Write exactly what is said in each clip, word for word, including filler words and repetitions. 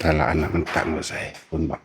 แต่ละอันน่ะมันตั้งไว้ใส่คุณบอก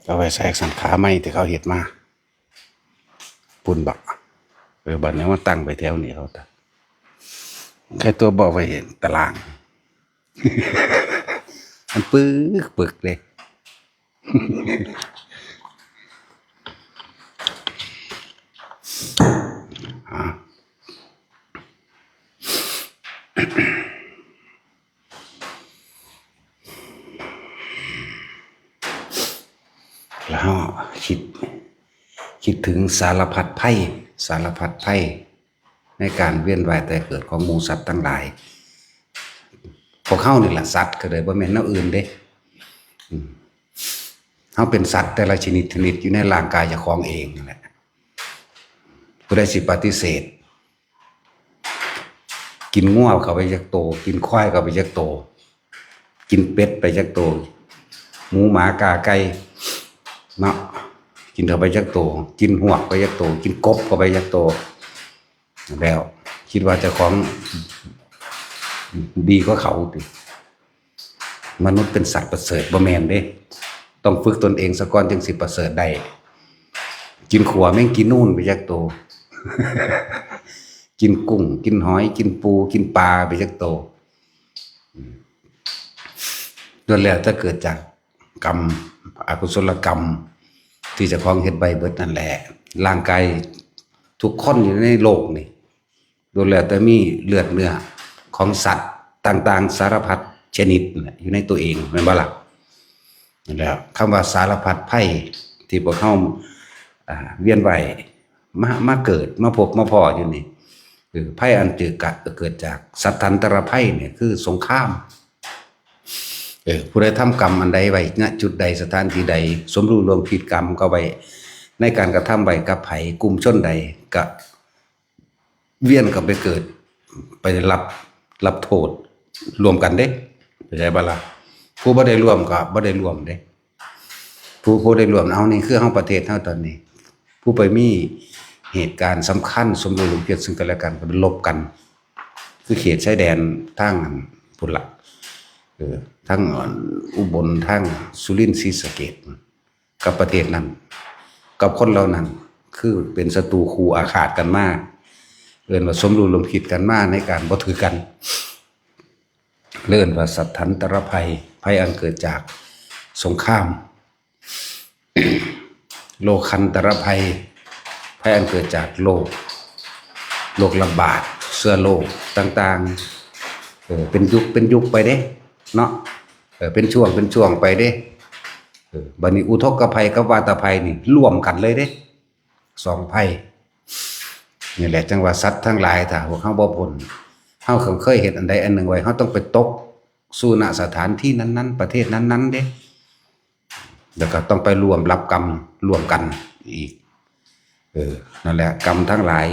เอาไว้ใส่สันขาไม้ที่เขาเฮ็ดมา ปุ่นบัก เออ บัดนี้มาตั้งไปแถวนี้เขาตะ ใครตัวบอกไปเห็นตาราง มันปึกปึกเลย อ่ะ แล้วคิด คิดถึงสารพัดภัย สารพัดภัย ในการเวียนว่ายตายเกิดของหมู่สัตว์ทั้งหลาย พวกเฮานี่แหละสัตว์ก็เลยบ่แม่นแนวอื่นเด้ อืม เฮาเป็นสัตว์แต่ละชนิดชนิดอยู่ในร่างกายเจ้าของเองนั่นแหละ ผู้ใดสิปฏิเสธ กินงัวเข้าไปจักโต กินควายเข้าไปจักโต กินเป็ดไปจักโต หมูหมากาไก่ เนาะ กินเข้าไปจักโต กินฮวกไปจักโต กินกบเข้าไปจักโต แล้วคิดว่าเจ้าของดีกว่าเขาติ มนุษย์เป็นสัตว์ประเสริฐ บ่แม่นเด้ ต้องฝึกตนเองซะก่อนจึงสิประเสริฐได้ กินขัวแม่งกินนู่นไปจักโต กินกุ้ง กินหอย กินปู กินปลาไปจักโต อืม ล้วนแล้วแต่เกิดจากกรรม อกุศลกรรม ที่เจ้าของเฮ็ดไว้เบิดนั่นแหละ ร่างกายทุกคนอยู่ในโลกนี่ ล้วนแล้วแต่มีเลือดเนื้อของสัตว์ต่างๆ สารพัดชนิดนั่นแหละ อยู่ในตัวเอง แม่นบ่ล่ะ? นั่นแหละ คำว่าสารพัดภัยที่พวกเฮา อ่า เวียนว่าย มา มาเกิด มาพบ มาพ้ออยู่นี่ เออ ภัยอันเกิดกะ เกิดจากสัตถันตรภัยเนี่ย คือสงคราม เออ ผู้ใดทำกรรมอันใดไว้ ณ จุดใด สถานที่ใด สมรู้ร่วมคิดกรรมก็ไว้ ในการกระทำไว้กับไผ กลุ่มชนใด ก็เวียนก็ไปเกิด ไปรับ รับโทษร่วมกันเด้ เข้าใจบ่ล่ะ? ผู้บ่ได้ร่วมก็บ่ได้ร่วมเด้ ผู้ ผู้ได้ร่วม เอา นี่คือเฮา ประเทศเฮาตอนนี้ ผู้ไปมีเหตุการณ์สำคัญ สมรู้ร่วมคิดซึ่งกันและกัน ก็ไปรบกัน คือเขตชายแดนทางอันพุ้นละ เออ ทางอันอุบล ทางสุรินทร์ ศรีสะเกษ กับประเทศนั้น กับคนเหล่านั้น คือเป็นศัตรูคู่อาฆาตกันมา เอิ้นว่าสมรู้ร่วมคิดกันมาในการบ่ถือกัน เอิ้นว่าสัตถันตรภัย ภัยอันเกิดจากสงคราม โลคันตรภัย ภัยอันเกิดจากโรค โรคระบาด เชื้อโรคต่างๆ เออ เป็นยุค เป็นยุคไปเด้ เนาะ เออ เป็นช่วง เป็นช่วงไปเด้ เออ บัดนี้อุทกภัยกับวาตภัยนี่ร่วมกันเลยเด้ สองภัย นี่แหละ จั่งว่าสัตว์ทั้งหลาย ถ้าพวกเฮาบ่พ้น เฮาคันเคยเฮ็ดอันใดอันหนึ่งไว้ เฮาต้องไปตกสู่ ณ สถานที่นั้นๆ ประเทศนั้นๆ เด้ แล้วก็ต้องไปร่วมรับกรรมร่วมกันอีก เออ นั่นแหละ กรรมทั้งหลาย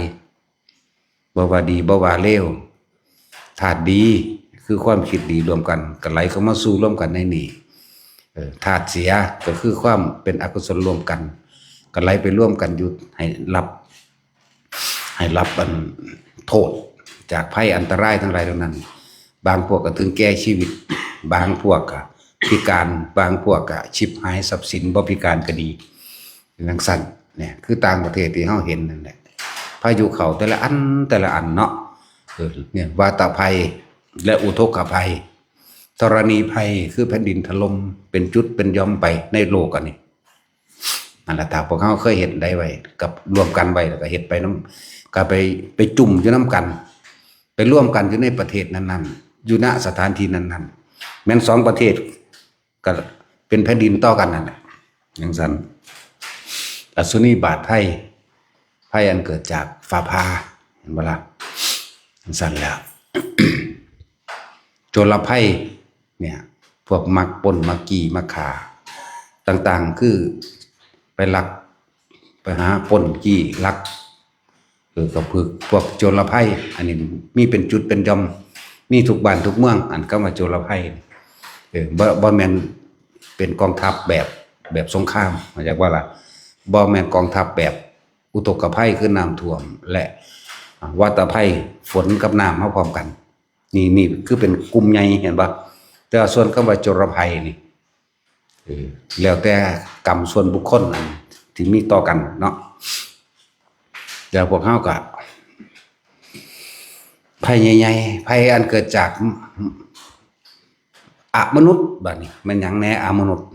บ่ว่าดีบ่ว่าเลว ธาตุดีคือความคิดดีร่วมกัน ก็ไหลเข้ามาสู่ร่วมกันในนี้ เออ ธาตุเสียก็คือความเป็นอกุศลร่วมกัน ก็ไหลไปร่วมกันอยู่ ให้รับ ให้รับอันโทษจากภัยอันตรายทั้งหลายเหล่านั้น บางพวกก็ถึงแก่ชีวิต บางพวกก็พิการ บางพวกก็ฉิบหายทรัพย์สิน บ่พิการก็ดี จั่งซั้น เนี่ย คือต่างประเทศที่เฮาเห็นนั่นแหละ พายุเข้าแต่ละอัน แต่ละอันเนาะ เออ เนี่ย วาตภัย และอุทกภัย ธรณีภัย คือแผ่นดินถล่มเป็นจุดเป็นหย่อมไปในโลกอันนี้ นั่นแหละ ถ้าพวกเฮาเคยเฮ็ดได้ไว้ กับร่วมกันไว้ แล้วก็เฮ็ดไปนำ ก็ไป ไปจุ่มอยู่นำกัน ไปร่วมกันอยู่ในประเทศนั้นๆ อยู่ ณ สถานที่นั้นๆ แม่นสองประเทศ ก็เป็นแผ่นดินต่อกันนั่นแหละ จั่งซั้น อสุนีบาทไพร ไพรอันเกิดจากฟ้าผ่า เห็นบ่ล่ะ? จั่งซั้นแหล้ว โจรภัยเนี่ย พวกมักปล้น มักจี้ มักฆ่า ต่างๆ คือไปลัก ไปหาปล้นจี้ลัก เออ ก็คือพวกโจรภัย อันนี้มีเป็นจุดเป็นหย่อม มีทุกบ้านทุกเมือง อันคำว่าโจรภัย เออ บ่ บ่แม่นเป็นกองทัพแบบ แบบสงคราม เข้าใจบ่ล่ะ? บ่แม่นกองทัพแบบอุทกภัย คือน้ำท่วม และ อ่า วาตภัย ฝนกับน้ำมาพร้อมกัน นี่ นี่คือเป็นกลุ่มใหญ่ เห็นบ่? แต่ว่าส่วนคำว่าโจรภัยนี่ เออ แล้วแต่กรรมส่วนบุคคลอันที่มีต่อกันเนาะ แล้วพวกเฮาก็ ภัยใหญ่ๆ ภัยอันเกิดจากอมนุษย์ บัดนี้แม่นหยังแน่ อมนุษย์?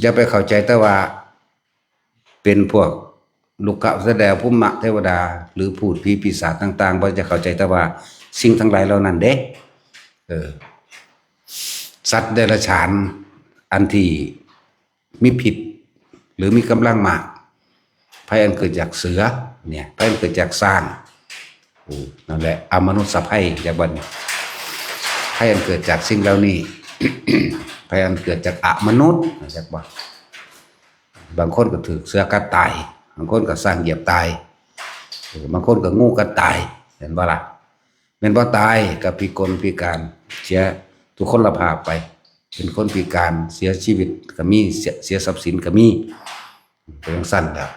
อย่าไปเข้าใจแต่ว่า เป็นพวกรุกขะ สัตว์แดง ภูมะ เทวดา หรือพูดผีปีศาจต่างๆ บ่จะเข้าใจแต่ว่าสิ่งทั้งหลายเหล่านั้นเด้ เออ สัตว์เดรัจฉานอันที่มีพิษ หรือมีกำลังมาก ภัยอันเกิดจากเสือ เนี่ย ภัยอันเกิดจากช้าง โอ้ นั่นแหละ อมนุษย์ภัย จากบัดนี้ ภัยอันเกิดจากสิ่งเหล่านี้ ภัยอันเกิดจากอมนุษย์ จากบ่ บางคนก็ถืกเสือกัดตาย บางคนก็ช้างเหยียบตาย เออ บางคนก็งูกัดตาย เห็นบ่ล่ะ? แม่นบ่ ตายก็พิกลพิการ เสียทุกขลภาพไป เป็นคนพิการ เสียชีวิตก็มี เสีย เสียทรัพย์สินก็มี เป็นจั่งซั้นแหละ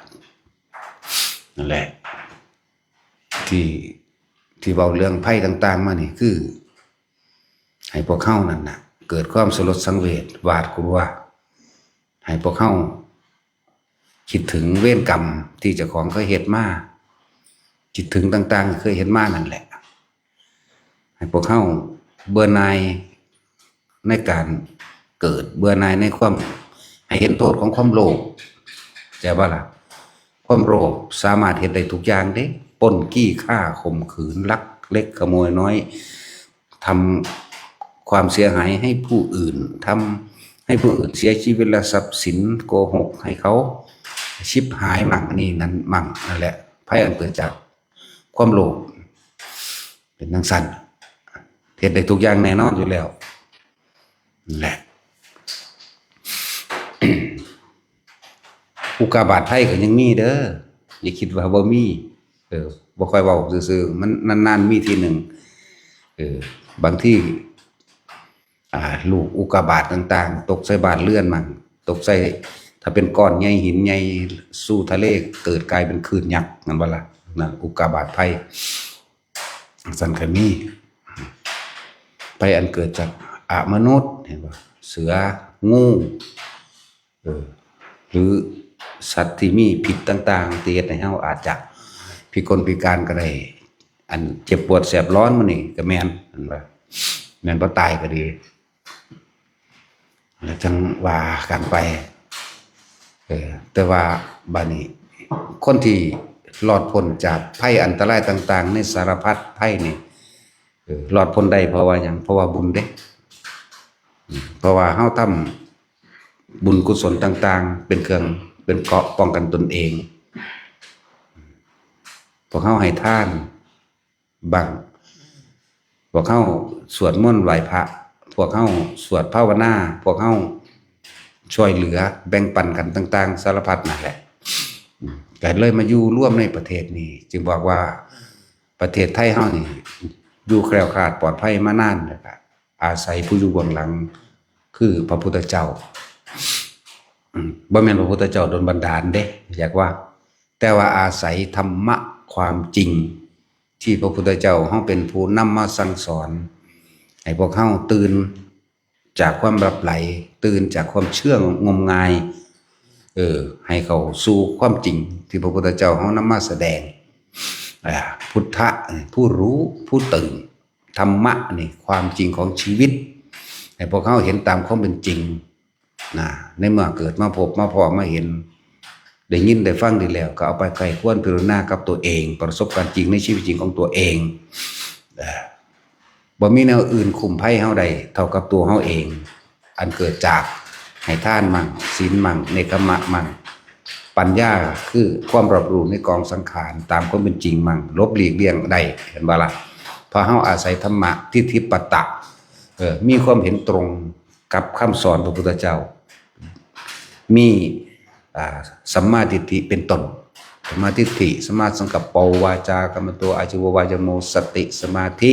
นั่นแหละ ที่ ที่เว้าเรื่องภัยต่างๆ มานี่ คือ ให้พวกเฮานั่นน่ะ เกิดความสลดสังเวช หวาดกลัว ให้พวกเฮาคิดถึงเวรกรรมที่เจ้าของเคยเฮ็ดมา คิดถึงต่างๆ ที่เคยเฮ็ดมานั่นแหละ ให้พวกเฮาเบื่อหน่ายในการเกิด เบื่อหน่ายในความ ให้เห็นโทษของความโลภ เข้าใจบ่ล่ะ? ความโลภสามารถเฮ็ดได้ทุกอย่างเด้ ปล้น จี้ ฆ่า ข่มขืน ลักเล็กขโมยน้อย ทำความเสียหายให้ผู้อื่น ทำให้ผู้อื่นเสียชีวิตและทรัพย์สิน โกหกให้เขาฉิบหายมั่ง อันนี้นั้นมั่ง นั่นแหละ ภัยอันเกิดจากความโลภ เป็นจั่งซั้น เฮ็ดได้ทุกอย่างแน่นอนอยู่แล้ว นั่นแหละ อุกกาบาตภัยก็ยังมีเด้อ อย่าคิดว่าบ่มี เออ บ่ค่อยเว้าซื่อๆ มันนานๆ มีทีหนึ่ง เออ บางที อ่า ลูกอุกกาบาตต่างๆ ตกใส่บ้านเรือนมั่ง ตกใส่ ถ้าเป็นก้อนใหญ่ หินใหญ่ สู่ทะเล เกิดกลายเป็นคลื่นยักษ์ นั่นบ่ล่ะ นั่นอุกกาบาตภัย จั่งซั้นก็มี ภัยอันเกิดจากอมนุษย์ เห็นบ่ เสือ งู เออ หรือสัตว์ที่มีพิษต่างๆ ที่เฮ็ดให้เฮาอาจจะพิกลพิการก็ได้ อันเจ็บปวดแสบร้อนมื้อนี้ก็แม่น เห็นบ่ แม่นบ่ ตายก็ดี แล้วจั่งว่ากันไป เออ แต่ว่าบัดนี้ คนที่รอดพ้นจากภัยอันตรายต่างๆ ในสารพัดภัยนี่ เออ รอดพ้นได้เพราะว่าหยัง? เพราะว่าบุญเด้ อืม เพราะว่าเฮาทำบุญกุศลต่างๆ เป็นเครื่อง เป็นเกราะป้องกันตนเอง พวกเฮาให้ทานบ้าง พวกเฮาสวดมนต์ไหว้พระ พวกเฮาสวดภาวนา พวกเฮาช่วยเหลือแบ่งปันกันต่างๆ สารพัดนั่นแหละ อืม ก็เลยมาอยู่รวมในประเทศนี้ จึงบอกว่าประเทศไทยเฮานี่อยู่แคล้วคลาดปลอดภัยมานาน แล้วก็อาศัยผู้อยู่เบื้องหลัง คือพระพุทธเจ้า อืม บ่แม่นพระพุทธเจ้าดลบันดาลเด้ อยากว่า แต่ว่าอาศัยธรรมะความจริง ที่พระพุทธเจ้าเฮาเป็นผู้นำมาสั่งสอน ให้พวกเฮาตื่นจากความหลับไหล ตื่นจากความเชื่องมงาย เออ ให้เข้าสู่ความจริงที่พระพุทธเจ้าเฮานำมาแสดง อ่า พุทธะ ผู้รู้ ผู้ตื่น ธรรมะนี่ความจริงของชีวิต ให้พวกเฮาเห็นตามความเป็นจริง นะ ในเมื่อเกิดมาพบมาพ้อมาเห็น ได้ยินได้ฟังดีแล้ว ก็เอาไปใคร่ครวญพิจารณากับตัวเอง ประสบการณ์จริงในชีวิตจริงของตัวเอง เอ่อ บ่มีแนวอื่นคุ้มภัยเฮาได้เท่ากับตัวเฮาเอง อันเกิดจากให้ทานมั่ง ศีลมั่ง เนกขัมมะมั่ง ปัญญาคือความรอบรู้ในกองสังขารตามความเป็นจริงมั่ง หลบหลีกเลี่ยงได้ เห็นบ่ล่ะ เพราะเฮาอาศัยธรรมะ ทิฏฐิปัตตะ เออ มีความเห็นตรงกับคำสอนพระพุทธเจ้า มี อ่า สัมมาทิฏฐิเป็นต้น สัมมาทิฏฐิ สัมมาสังกัปโป วาจากัมมันโต อาชีโว วายโม สติ สมาธิ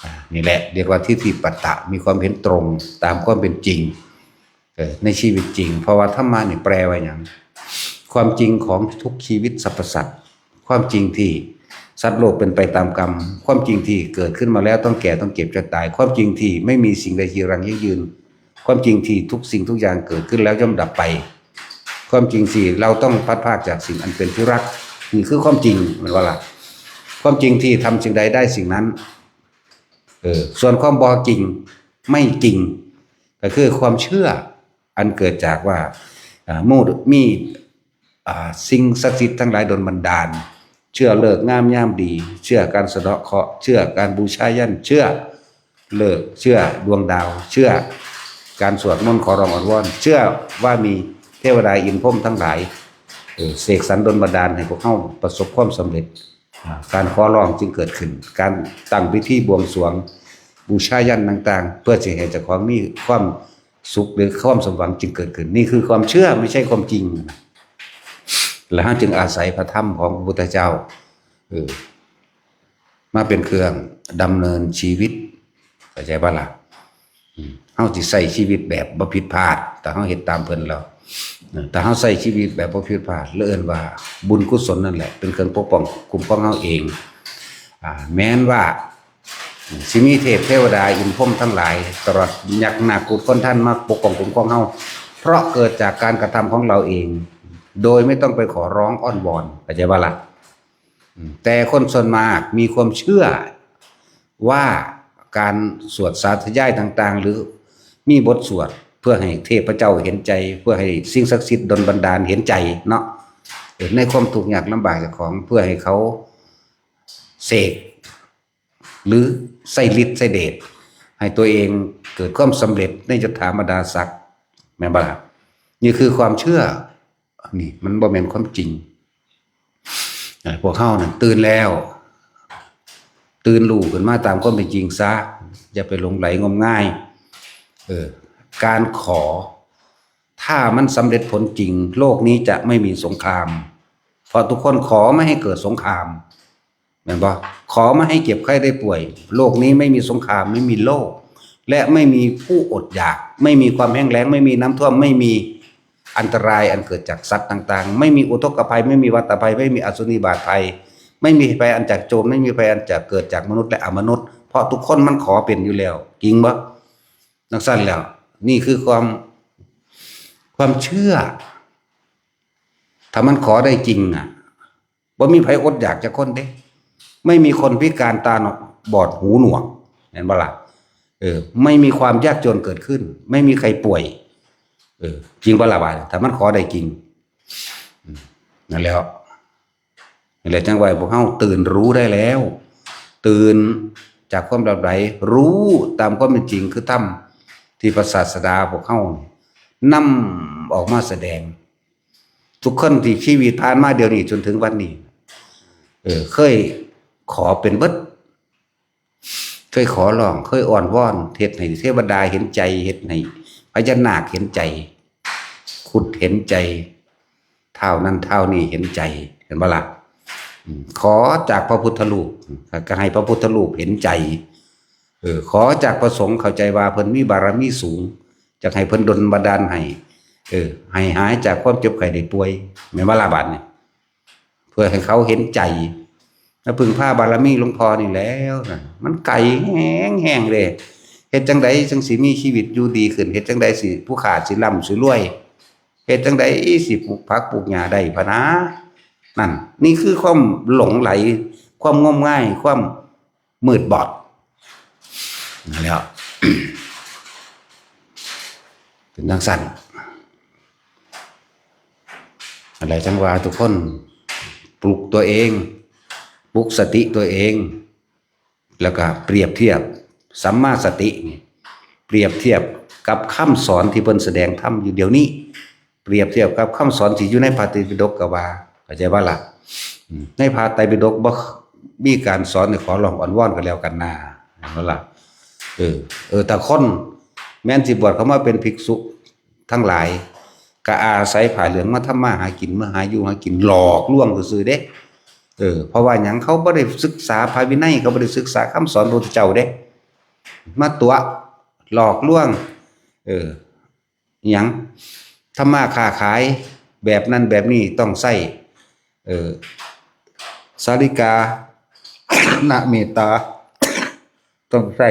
อ่า นี่แหละเรียกว่าทิฏฐิปัตตะ มีความเห็นตรงตามความเป็นจริง เออ ในชีวิตจริง เพราะว่าธรรมะนี่แปลว่าหยัง ความจริงของทุกชีวิตสรรพสัตว์ ความจริงที่สัตว์โลกเป็นไปตามกรรม ความจริงที่เกิดขึ้นมาแล้วต้องแก่ต้องเจ็บจะตาย ความจริงที่ไม่มีสิ่งใดจีรังยั่งยืน ความจริงที่ทุกสิ่งทุกอย่างเกิดขึ้นแล้วย่อมดับไป ความจริงที่เราต้องพลัดพรากจากสิ่งอันเป็นที่รัก นี่คือความจริง แม่นบ่ล่ะ ความจริงที่ทำสิ่งใดได้สิ่งนั้น เออ ส่วนความบ่จริง ไม่จริง ก็คือความเชื่ออันเกิดจากว่า อ่า มูด มี อ่า สิ่งศักดิ์สิทธิ์ทั้งหลายดลบันดาล เชื่อฤกษ์งามยามดี เชื่อการสะเดาะเคราะห์ เชื่อการบูชายัญ เชื่อฤกษ์ เชื่อดวงดาว เชื่อการสวดมนต์ขอร้องอ้อนวอน เชื่อว่ามีเทวดาอินทร์พรหมทั้งหลาย เออ เสกสรรดลบันดาลให้พวกเฮาประสบความสำเร็จ อ่า การขอร้องจึงเกิดขึ้น การตั้งพิธีบวงสรวง บูชายัญต่างๆ เพื่อสิให้เจ้าของมีความสุขหรือความสมหวังจึงเกิดขึ้น นี่คือความเชื่อ ไม่ใช่ความจริง แล้วเฮาจึงอาศัยพระธรรมของพระพุทธเจ้า เออ มาเป็นเครื่องดำเนินชีวิต เข้าใจบ่ล่ะ อืม เฮาสิใช้ชีวิตแบบบ่ผิดพลาด แต่เฮาเฮ็ดตามเพิ่นแล้ว เออ แต่เฮาใช้ชีวิตแบบบ่ผิดพลาด แล้วเอิ้นว่าบุญกุศลนั่นแหละ เป็นเครื่องปกป้องคุ้มครองเฮาเอง อ่า แม้นว่า สิมีเทพเทวดาอินทร์พรหมทั้งหลาย ตลอดยักษ์นาคครุฑก้อนท่านมาปกป้องคุ้มครองเฮา เพราะเกิดจากการกระทำของเราเอง โดยไม่ต้องไปขอร้องอ้อนวอน เข้าใจบ่ล่ะ อืม แต่คนส่วนมากมีความเชื่อว่าการสวดสาธยายต่างๆ หรือมีบทสวดเพื่อให้เทพเจ้าเห็นใจ เพื่อให้สิ่งศักดิ์สิทธิ์ดลบันดาลเห็นใจเนาะ เออ ในความทุกข์ยากลำบากเจ้าของ เพื่อให้เขาเสก หรือใช้ฤทธิ์ใช้เดช ให้ตัวเองเกิดความสำเร็จในยศถาบรรดาศักดิ์ แม่นบ่ล่ะ นี่คือความเชื่อ นี่มันบ่แม่นความจริง อ่า พวกเฮานั่นตื่นแล้ว ตื่นรู้ขึ้นมาตามความเป็นจริงซะ อย่าไปหลงไหลงมงาย เออ การขอ ถ้ามันสำเร็จผลจริง โลกนี้จะไม่มีสงคราม เพราะทุกคนขอไม่ให้เกิดสงคราม แม่นบ่ ขอไม่ให้เจ็บไข้ได้ป่วย โลกนี้ไม่มีสงคราม ไม่มีโรค และไม่มีผู้อดอยาก ไม่มีความแห้งแล้ง ไม่มีน้ำท่วม ไม่มีอันตรายอันเกิดจากสัตว์ต่างๆ ไม่มีอุทกภัย ไม่มีวัฏภัย ไม่มีอสุนิบาตภัย ไม่มีภัยอันจากโจร ไม่มีภัยอันจากเกิดจากมนุษย์และอมนุษย์ เพราะทุกคนมันขอเป็นอยู่แล้ว จริงบ่ จั่งซั้นแล้ว นี่คือความ ความเชื่อ ถ้ามันขอได้จริงน่ะ บ่มีไผอดอยากจักคนเด้ ไม่มีคนพิการตาบอดหูหนวก เห็นบ่ล่ะ เออ ไม่มีความยากจนเกิดขึ้น ไม่มีใครป่วย เออ จริงบ่ล่ะบาดนี้ ถ้ามันขอได้จริง อืม นั่นแหล้ว นั่นแหละจั่งว่าพวกเฮาตื่นรู้ได้แล้ว ตื่นจากความหลับไหล รู้ตามความเป็นจริงคือธรรมที่พระศาสดาพวกเฮานำออกมาแสดง ทุกคนที่ชีวิตผ่านมาเดี๋ยวนี้จนถึงวันนี้ เออ เคยขอเป็นเบิด เคยขอร้อง เคยอ้อนวอน เฮ็ดให้เทวดาเห็นใจ เฮ็ดให้พญานาคเห็นใจ ครุฑเห็นใจ ท้าวนั่นท้าวนี่เห็นใจ เห็นบ่ล่ะ อืม ขอจากพระพุทธรูป ก็ให้พระพุทธรูปเห็นใจ เออ ขอจากพระสงฆ์ เข้าใจว่าเพิ่นมีบารมีสูง จักให้เพิ่นดลบันดาลให้ เออ ให้หายจากความเจ็บไข้ได้ป่วย แม่นบ่ล่ะบาดนี้ เพื่อให้เขาเห็นใจ แล้วพึ่งพาบารมีหลวงพ่อนี่แล้วนะ มันไกลแฮงๆ เด้ เฮ็ดจั่งใดจั่งสิมีชีวิตอยู่ดีขึ้น เฮ็ดจั่งใดสิผู้ข้าสิร่ำสิรวย เฮ็ดจั่งใดสิปลูกผักปลูกหญ้าได้พะนะ นั่น นี่คือความหลงไหล ความงมงาย ความมืดบอด นั่นแหละ เป็นจั่งซั้น อะไรจั่งว่าทุกคนปลุกตัวเอง ปลุกสติตัวเอง แล้วก็เปรียบเทียบสัมมาสตินี่ เปรียบเทียบกับคำสอนที่เพิ่นแสดงธรรมอยู่เดี๋ยวนี้ เปรียบเทียบกับคำสอนที่อยู่ในพระไตรปิฎกก็ว่า เข้าใจบ่ล่ะ? อืม ในพระไตรปิฎกบ่มีการสอนให้ขอร้องอ้อนวอนกันแล้วกันนา เห็นบ่ล่ะ? เออ เออ แต่คนแม้นสิบวชเข้ามาเป็นภิกษุทั้งหลาย ก็อาศัยผ้าเหลืองมาทำมาหากิน มาหาอยู่หากิน หลอกลวงซื่อๆเด้ เออ เพราะว่าหยัง เขาบ่ได้ศึกษาพระวินัย เขาบ่ได้ศึกษาคำสอนพระพุทธเจ้าเด้ มาตั๋ว หลอกลวง เออ หยัง ทำมาค้าขายแบบนั้นแบบนี้ต้องใช้ เออ สาริกา นะเมตตา ต้องใช้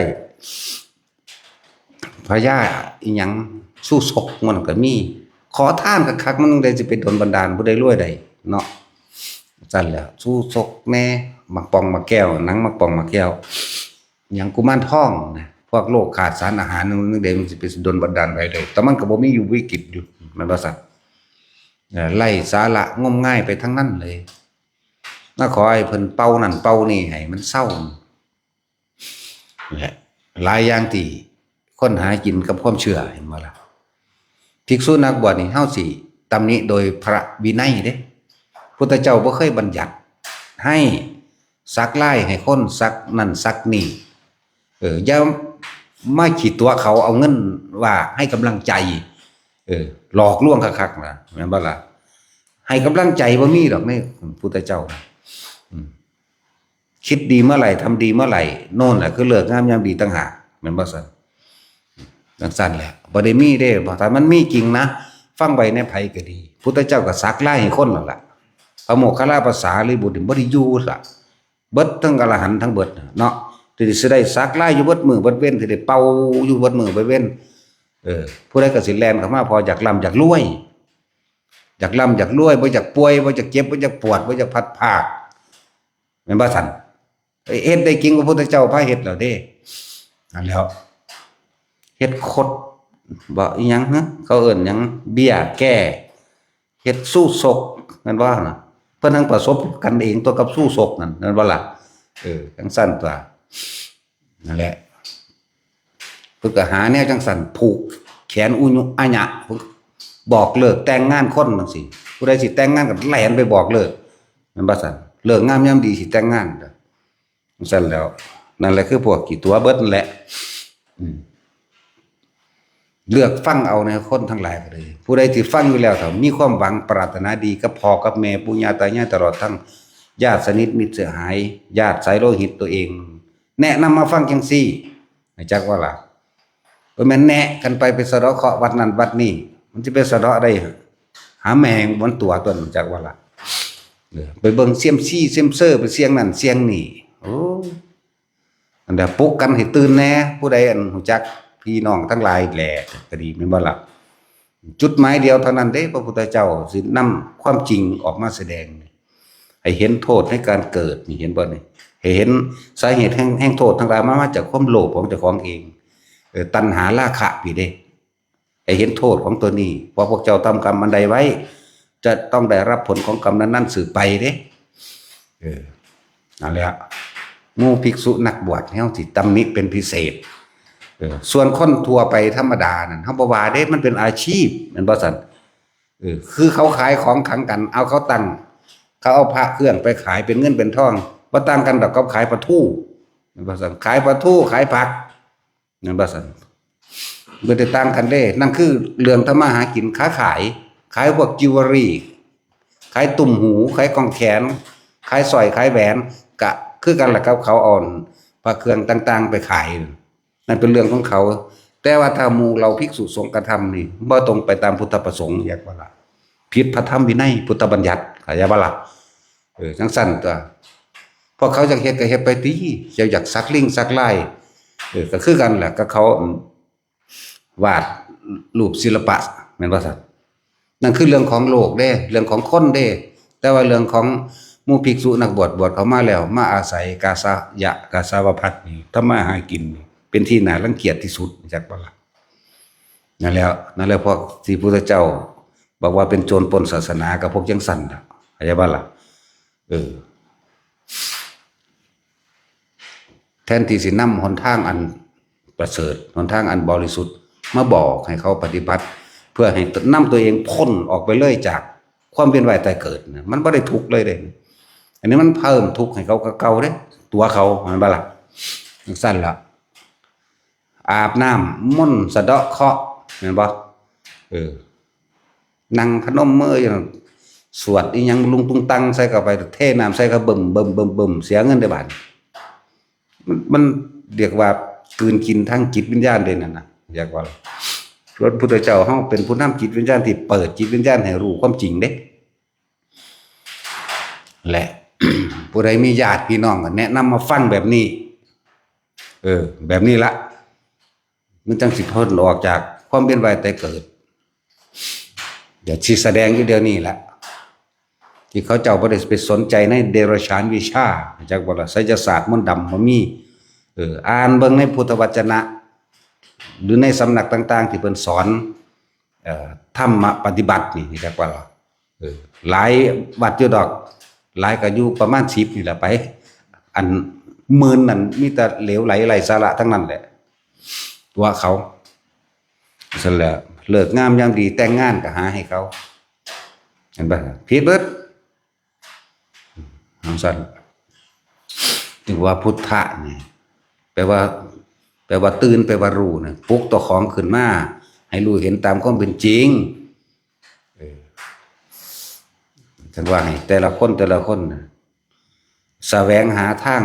พญาอิหยัง สู้ชกมันก็มี ขอทานคักๆ มันได้สิไปดลบันดาลผู้ใดรวยได้เนาะ ซั่นแหละ สู้ชกแน่ หมากปองหมากแก้ว หนังหมากปองหมากแก้ว หยังกุมารทองนะ พวกโรคขาดสารอาหารนั่นเด้ มันสิไปดลบันดาลไผได้ แต่มันก็บ่มีอยู่วิกฤตอยู่ แม่นบ่ซั่น? เอ่อ ไร้สาระงมงายไปทั้งนั้นเลย มาขอให้เพิ่นเป่านั่นเป่านี่ให้มันเซา นี่แหละ หลายอย่างที่คนหากินกับความเชื่อ เห็นบ่ล่ะ? ภิกษุนักบวชนี่ เฮาสิตำหนิโดยพระวินัยเด้ พุทธเจ้าบ่เคยบัญญัติให้สักลายให้คน สักนั่นสักนี่ เออ อย่ามาขี้ตั๋วเขาเอาเงินว่าให้กำลังใจ เออ หลอกลวงคักๆนะ แม่นบ่ล่ะ? ให้กำลังใจบ่มีดอกในพุทธเจ้านะ อืม คิดดีเมื่อไหร่ ทำดีเมื่อไหร่ โน่นแหละคือฤกษ์งามยามดีต่างหาก แม่นบ่ซั่น? จั่งซั่นแหละ บ่ได้มีเด้ ถ้ามันมีจริงนะ ฟังไว้แน่ ไผก็ดี พุทธเจ้าก็สักลายให้คนนั่นล่ะ พระโมคคัลลาภาษารีบุตรนี่บ่ได้อยู่ล่ะ เบิดทั้งอรหันต์ทั้งเบิดเนาะ ที่สิได้สักลายอยู่เบิดมื้อเบิดเว็น ที่ได้เป่าอยู่เบิดมื้อเบิดเว็น เออ ผู้ใดก็สิแล่นเข้ามา เพราะอยากร่ำอยากรวย อยากร่ำอยากรวย บ่อยากป่วย บ่อยากเจ็บ บ่อยากปวด บ่อยากพลัดพราก แม่นบ่ซั่น? เอ้ย เฮ็ดได้จริง พระพุทธเจ้าพาเฮ็ดแล้วเด้ นั่นแหล้ว เฮ็ดคด บ่ อิหยังฮะ เขาเอิ้นหยัง เบี้ยแก้ เฮ็ดสู้ชก แม่นบ่นะ? เพิ่นทั้งประสบกันเองตัวกับสู้ชกนั่น แม่นบ่ล่ะ? เออ จั่งซั่นตัว นั่นแหละ เพิ่นก็หาแนวจั่งซั่น ผูกแขนอุญุอาญะ บอกเลิกแต่งงานคนจั่งซี้ ผู้ใดสิแต่งงานก็แล่นไปบอกเลิก แม่นบ่ซั่น? ฤกษ์งามยามดีสิแต่งงาน จั่งซั่นแหล้ว นั่นแหละคือพวกขี้ตั๋วเบิดนั่นแหละ อืม เลือกฟังเอานะ คนทั้งหลายก็เลย ผู้ใดที่ฟังอยู่แล้ว ถ้ามีความหวังปรารถนาดีกับพ่อกับแม่ ปู่ย่าตายาย ตลอดทั้งญาติสนิทมิตรสหาย ญาติสายโลหิตตัวเอง แนะนำมาฟังจั่งซี้ รู้จักบ่ล่ะ? บ่แม่นแนะกันไป ไปสะเดาะเคราะห์วัดนั้นวัดนี้ มันสิไปสะเดาะได้ หาแม่งมันตั๋วตัวนั้น รู้จักบ่ล่ะ? เออ ไปเบิ่งเซียมซีเซียมเซอ ไปเสี่ยงนั่นเสี่ยงนี่ โอ้ อันเดียวปลุกกันให้ตื่นแน่ ผู้ใดอันรู้จักพี่น้องทั้งหลายแหละ ก็ดี แม่นบ่ล่ะ? จุดหมายเดียวเท่านั้นเด้ พระพุทธเจ้าสินำความจริงออกมาแสดง ให้เห็นโทษในการเกิดนี่ เห็นบ่นี่? ให้เห็นสาเหตุแห่ง แห่งโทษทั้งหลาย มันมาจากความโลภของเจ้าของเอง เออ ตัณหาราคะพี้เด้ ให้เห็นโทษของตัวนี้ เพราะพวกเจ้าทำกรรมอันใดไว้ จะต้องได้รับผลของกรรมนั้นๆ สืบไปเด้ เออ นั่นแหละ หมู่ภิกษุนักบวชเฮาสิตำหนิเป็นพิเศษ เออ ส่วนคนทั่วไปธรรมดานั่น เฮาบ่ว่าเด้ มันเป็นอาชีพ แม่นบ่ซั่น? เออ คือเขาขายของขังกัน เอาเขาตั้ง เขาเอาพระเครื่องไปขายเป็นเงินเป็นทอง บ่ต่างกันดอกกับขายปลาทู แม่นบ่ซั่น? ขายปลาทู ขายผัก แม่นบ่ซั่น? บ่ได้ต่างกันเด้ นั่นคือเรื่องทำมาหากิน ค้าขาย ขายพวกจิวเวลรี่ ขายตุ้มหู ขายกองแขน ขายสร้อย ขายแหวน ก็คือกันล่ะกับเขาเอาพระเครื่องต่างๆ ไปขาย นั่นเป็นเรื่องของเขา แต่ว่าถ้าหมู่เราภิกษุสงฆ์กระทำนี่ บ่ตรงไปตามพุทธประสงค์ เรียกว่าละ ผิดพระธรรมวินัย พุทธบัญญัติ เข้าใจบ่ล่ะ? เออ จั่งซั่นตั๊ว พวกเขาอยากเฮ็ดก็เฮ็ดไปติ เจ้าอยากสักลิงสักลาย เออ ก็คือกันแหละ กับเขา อืม วาดรูปศิลปะ แม่นบ่ซั่น? นั่นคือเรื่องของโลกเด้ เรื่องของคนเด้ แต่ว่าเรื่องของหมู่ภิกษุนักบวช บวชเข้ามาแล้ว มาอาศัยกาสยะ กาสาวพัสตร์นี่ ทำมาหากินนี่ เป็นที่น่ารังเกียจที่สุด รู้จักบ่ล่ะ? นั่นแหละ นั่นแหละพวกที่พุทธเจ้าบอกว่าเป็นโจรปล้นศาสนา กับพวกจั่งซั่นน่ะ เข้าใจบ่ล่ะ? เออ แทนที่สินำหนทางอันประเสริฐ หนทางอันบริสุทธิ์ มาบอกให้เขาปฏิบัติ เพื่อให้นำตัวเองพ้นออกไปเลยจากความเวียนว่ายตายเกิดนะ มันบ่ได้ทุกข์เลยเด้ อันนี้มันเพิ่มทุกข์ให้เขากว่าเก่าเด้ ตัวเขา แม่นบ่ล่ะ จั่งซั้นล่ะ อาบน้ำมนต์สะเดาะเคราะห์ แม่นบ่ เออ นั่งพนมมืออยู่นั่น สวดอีหยังลุงตุงตังใส่เข้าไป เทน้ำใส่เข้า บึ้มบึ้มบึ้มบึ้ม เสียเงินได้บาด มัน มันเรียกว่ากลืนกินทั้งจิตวิญญาณเลยนั่นนะ เรียกว่า พระพุทธเจ้าเฮาเป็นผู้นำจิตวิญญาณที่เปิดจิตวิญญาณให้รู้ความจริงเด้ และ ผู้ใดมีญาติพี่น้องก็แนะนำมาฟังแบบนี้ เออ แบบนี้ละ มันจั่งสิพ้นออกจากความเวียนว่ายตายเกิด เดี๋ยวสิแสดงอยู่เดี๋ยวนี้ละ ที่เขาเจ้าบ่ได้ไปสนใจในเดรัจฉานวิชา จักบ่ล่ะ ไสยศาสตร์มนต์ดำบ่มี เออ อ่านเบิ่งในพุทธวจนะ หรือในสำนักต่างๆ ที่เพิ่นสอน เอ่อ ธรรมปฏิบัตินี่ จักบ่ล่ะ เออ หลายวัดอยู่ดอก หลายก็อยู่ประมาณสิบนี่แหละไป อันหมื่นนั่นมีแต่เหลวไหลไร้สาระทั้งนั้นแหละ ตัวเขา ซั่นแหละ ฤกษ์งามยามดีแต่งงานก็หาให้เขา เห็นปะ ผิดเบิด จั่งซั้น จึงว่าพุทธะนี่ แปลว่า แปลว่าตื่น แปลว่ารู้นะ ปลุกตัวของขึ้นมา ให้รู้เห็นตามความเป็นจริง เออ จั่งว่าให้แต่ละคน แต่ละคนนะ แสวงหาทาง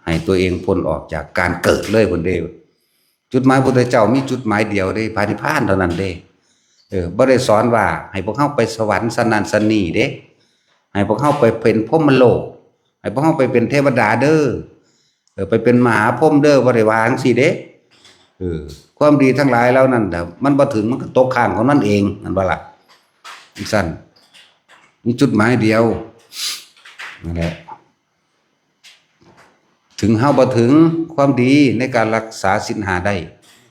ให้ตัวเองพ้นออกจากการเกิดเลยพุ้นเด้ จุดหมายพุทธเจ้ามีจุดหมายเดียวเด้ พระนิพพานเท่านั้นเด้ เออ บ่ได้สอนว่าให้พวกเฮาไปสวรรค์ซั้นนั้นซั้นนี้เด้ ให้พวกเฮาไปเป็นพรหมโลก ให้พวกเฮาไปเป็นเทวดาเด้อ เออ ไปเป็นมหาพรหมเด้อ บ่ได้ว่าจั่งซี้เด้ เออ ความดีทั้งหลายเหล่านั้นน่ะ มันบ่ถึง มันก็ตกค้างของมันเอง แม่นบ่ล่ะ จั่งซั้น มีจุดหมายเดียว นั่นแหละ ถึงเฮาบ่ถึงความดีในการรักษาศีลห้าได้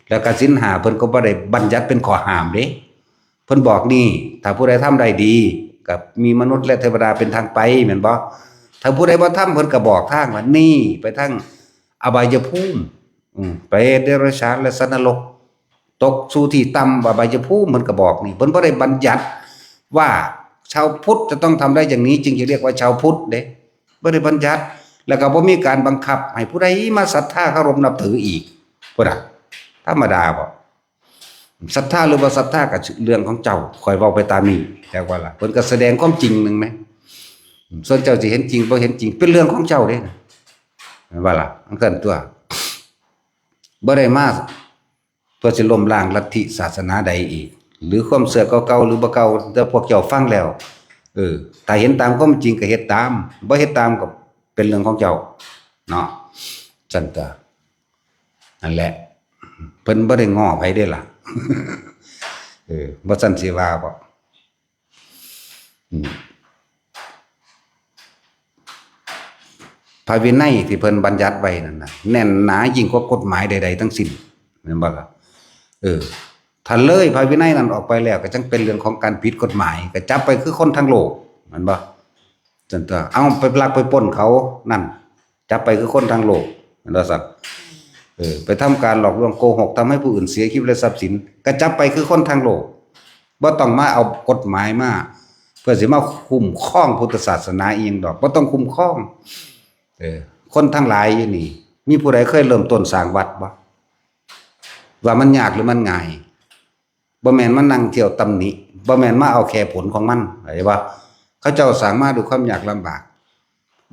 แล้วก็ศีลห้าเพิ่นก็บ่ได้บัญญัติเป็นข้อห้ามเด้ เพิ่นบอกนี่ ถ้าผู้ใดทำได้ดี ก็มีมนุษย์และเทวดาเป็นทางไป แม่นบ่ ถ้าผู้ใดบ่ทำ เพิ่นก็บอกทางว่า นี่ ไปทางอบายภูมิ อืม เปรต เดรัจฉาน และสัตว์นรก ตกสู่ที่ต่ำ อบายภูมิ เพิ่นก็บอกนี่ เพิ่นบ่ได้บัญญัติว่าชาวพุทธจะต้องทำได้อย่างนี้ จึงจะเรียกว่าชาวพุทธเด้ บ่ได้บัญญัติ แล้วก็บ่มีการบังคับให้ผู้ใดมาศรัทธาเคารพนับถืออีก พุ้นน่ะ ธรรมดาบ่ ศรัทธาหรือบ่ศรัทธาก็เรื่องของเจ้า ข้อยเว้าไปตามนี้ จักว่าล่ะ เพิ่นก็แสดงความจริงหนึ่งแหม ส่วนเจ้าสิเห็นจริงบ่เห็นจริง เป็นเรื่องของเจ้าเด้ แม่นบ่ล่ะ จั่งซั้นตั๊ว บ่ได้มาเพื่อสิล้มล้างลัทธิศาสนาใดอีก หรือความเชื่อเก่าๆ หรือบ่เก่า แต่พวกเจ้าฟังแล้ว เออ ถ้าเห็นตามความจริงก็เฮ็ดตาม บ่เฮ็ดตามก็เป็นเรื่องของเจ้า เนาะ จั่งซั้นตั๊ว นั่นแหละ เพิ่นบ่ได้ง้อไผเด้ล่ะ เออ บ่ซั้นสิว่าบ่ อืม พระวินัยที่เพิ่นบัญญัติไว้นั่นน่ะ แน่นหนายิ่งกว่ากฎหมายใดๆ ทั้งสิ้น แม่นบ่ล่ะ เออ ถ้าเลยพระวินัยนั้นออกไปแล้ว ก็จั่งเป็นเรื่องของการผิดกฎหมาย ก็จับไปคือคนทั้งโลก แม่นบ่ จั่งตั๊ว เอาไปลักไปปล้นเขา นั่น จับไปคือคนทั้งโลก แม่นบ่ซั้น เออ ไปทำการหลอกลวงโกหก ทำให้ผู้อื่นเสียชีวิตและทรัพย์สิน ก็จับไปคือคนทั้งโลก บ่ต้องมาเอากฎหมายมา เพื่อสิมาคุ้มครองพุทธศาสนาอีหยังดอก บ่ต้องคุ้มครอง เออ คนทั้งหลายอยู่นี่ มีผู้ใดเคยเริ่มต้นสร้างวัดบ่ ว่ามันยากหรือมันง่าย บ่แม่นมานั่งเที่ยวตำหนิ บ่แม่นมาเอาแค่ผลของมัน เข้าใจบ่ เขาเจ้าสร้างมาด้วยความยากลำบาก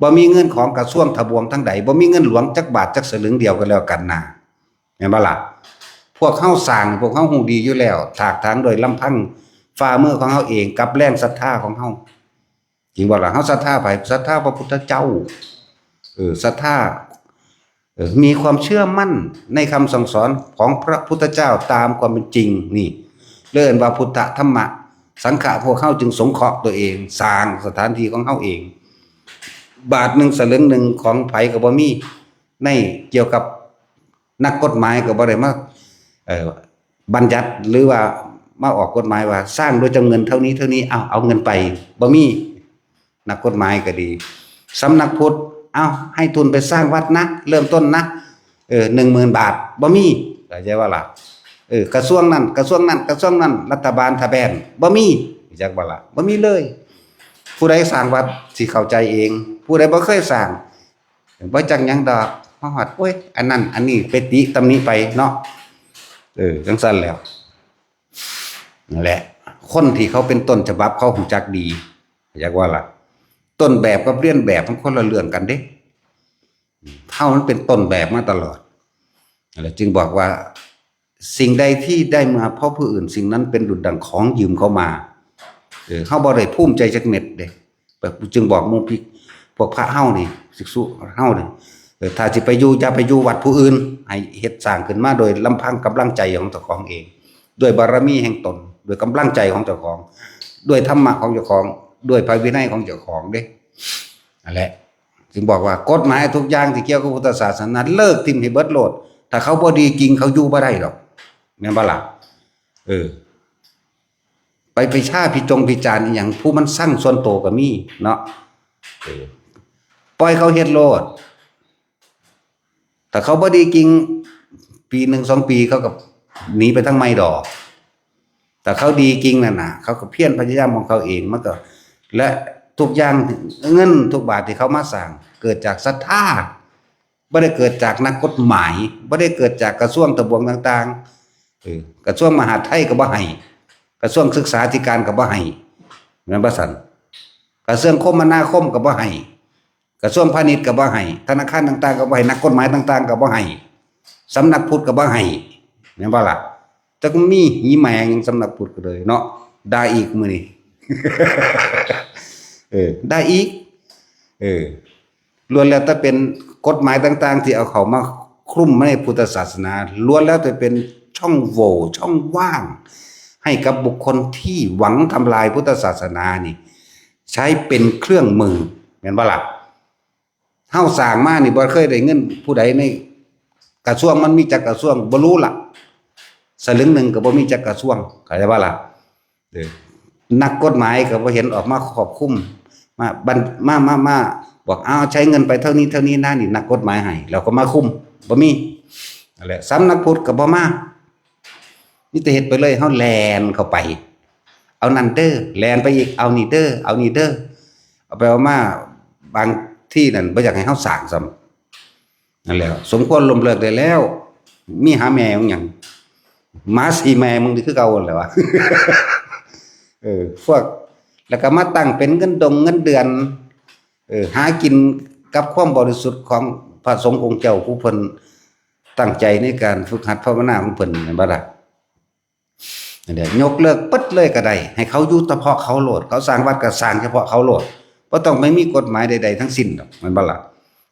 บ่มีเงินของกระทรวงทบวงทางใด บ่มีเงินหลวงจักบาทจักสลึงเดียวก็แล้วกันนา แม่นบ่ล่ะ พวกเฮาสร้าง พวกเฮาฮู้ดีอยู่แล้ว ถากถางโดยลำพังฝ่ามือของเฮาเอง กับแรงศรัทธาของเฮา จริงบ่ล่ะ เฮาศรัทธาไผ ศรัทธาพระพุทธเจ้า เออ ศรัทธา เออ มีความเชื่อมั่นในคำสั่งสอนของพระพุทธเจ้าตามความเป็นจริง นี่ เรียกว่าพุทธ ธรรมะ สังฆะ พวกเฮาจึงสงเคราะห์ตัวเอง สร้างสถานที่ของเฮาเอง บาทหนึ่งสลึงหนึ่งของไผก็บ่มี ในเกี่ยวกับนักกฎหมายก็บ่ได้มา เอ่อ บัญญัติหรือว่ามาออกกฎหมายว่าสร้างด้วยจำเงินเท่านี้เท่านี้ เอา เอาเงินไป บ่มี นักกฎหมายก็ดี สำนักพุทธ เอา ให้ทุนไปสร้างวัดนะ เริ่มต้นนะ เออ หนึ่งหมื่นบาท บ่มี เข้าใจบ่ล่ะ เออกระทรวงนั้นกระทรวงนั้นกระทรวงนั้นรัฐบาลทะแบนบ่มีจักบ่ละบ่มีเลย ผู้ใดสร้างวัดสิเข้าใจเอง ผู้ใดบ่เคยสร้างบ่จักหยังดอกมาฮอดโอ้ยอันนั้นอันนี้ไปติตำหนิไปเนาะเออจังซั่นแล้วนั่นแหละคนที่เขาเป็นต้นฉบับเขาฮู้จักดีจักว่าล่ะต้นแบบกับเลียนแบบมันคนละเรื่องกันเด้เฮามันเป็นต้นแบบมาตลอดนั่นแหละจึงบอกว่า สิ่งใดที่ได้มาเพราะผู้อื่นสิ่งนั้นเป็นดุจดั่งของยืมเขามาเออเฮาบ่ได้ภูมิใจจักเม็ดเด้จึงบอกหมู่พี่พวกพระเฮานี่ภิกษุเฮานี่เออถ้าสิไปอยู่อย่าไปอยู่วัดผู้อื่นให้เฮ็ดสร้างขึ้นมาโดยลำพังกำลังใจของเจ้าของเองด้วยบารมีแห่งตนด้วยกำลังใจของเจ้าของด้วยธรรมะของเจ้าของด้วยพระวินัยของเจ้าของเด้นั่นแหละจึงบอกว่ากฎหมายทุกอย่างที่เกี่ยวกับพุทธศาสนาเลิกถิ่มให้เบิดโลดถ้าเขาบ่ดีจริงเขาอยู่บ่ได้ดอกแม่นบ่ล่ะเออ ไปไปชาพิจงพิจารณ์อหย่างผู้มันสั่งส่วนโตก็มีเนาะเออปล่อยเขาเฮ็ดโลดถ้าเขาบ่ดีจริงปีหนึ่งสองปีเขาก็หนีไปทางใหม่ดอกถ้าเขาดีจริงนั่นน่ะเขาก็เพียรพยายามของเขาเองมันก็และทุกอย่างเงินทุกบาทที่เขามาสร้างเกิดจากศรัทธาบ่ได้เกิดจากนักกฎหมายบ่ได้เกิดจากกระทรวงทบวงต่างๆเออกระทรวงมหาดไทยก็บ่ให้กระทรวงศึกษาธิการก็บ่ให้แม่นบ่ซั่นกระทรวงคมนาคมก็บ่ให้ กระทรวงพาณิชย์ก็บ่ให้ธนาคารต่างๆก็บ่ให้นักกฎหมายต่างๆก็บ่ให้สำนักพุทธก็บ่ให้แม่นบ่ล่ะจักมีหีแมงสำนักพุทธก็เลยเนาะด่าอีกมื้อนี้เออด่าอีกเออล้วนแล้วแต่เป็นกฎหมายต่างๆที่เอาเข้ามาคลุมในพุทธศาสนาล้วนแล้วแต่เป็นช่องโหว่ช่องว่างให้กับบุคคลที่หวังทำลายพุทธศาสนานี่ ใช้เป็นเครื่องมือแม่นบ่ล่ะเฮาสร้างมานี่บ่เคยได้เงินผู้ใดในกระทรวงมันมีจักกระทรวงบ่รู้ล่ะสลึงหนึ่งก็บ่มีจักกระทรวงเข้าใจบ่ล่ะเออนักกฎหมายก็บ่เห็นออกมาควบคุมมาบันมามามาบอกเอาใช้เงินไปเท่านี้เท่านี้นะนี่นักกฎหมายให้เราก็มาคุมบ่มีนั่นแหละสำนักพุทธก็บ่มา มีแต่เฮ็ดไปเลยเฮาแล่นเข้าไป เอานั่นเด้อแล่นไปอีกเอานี่เด้อเอานี่เด้อเอาไปเอามาบางที่นั่นบ่อยากให้เฮาสร้างซ้ำนั่นแหละสมควรล้มเลิกได้แล้ว มีหาแม่มึงหยังหมาสีแม่มึงนี่คือเก่านั่นแหละวะเออพวกแล้วก็มาตั้งเป็นเงินดงเงินเดือนเออหากินกับความบริสุทธิ์ของพระสงฆ์องค์เจ้าผู้เพิ่นตั้งใจในการฝึกหัดภาวนาของเพิ่นแม่นบ่ล่ะ นั่นแหละยกเลิกปึ๊ดเลยก็ได้ให้เขาอยู่เฉพาะเขาโลดเขาสร้างวัดก็สร้างเฉพาะเขาโลดบ่ต้องไปมีกฎหมายใดๆทั้งสิ้นดอกแม่นบ่ล่ะ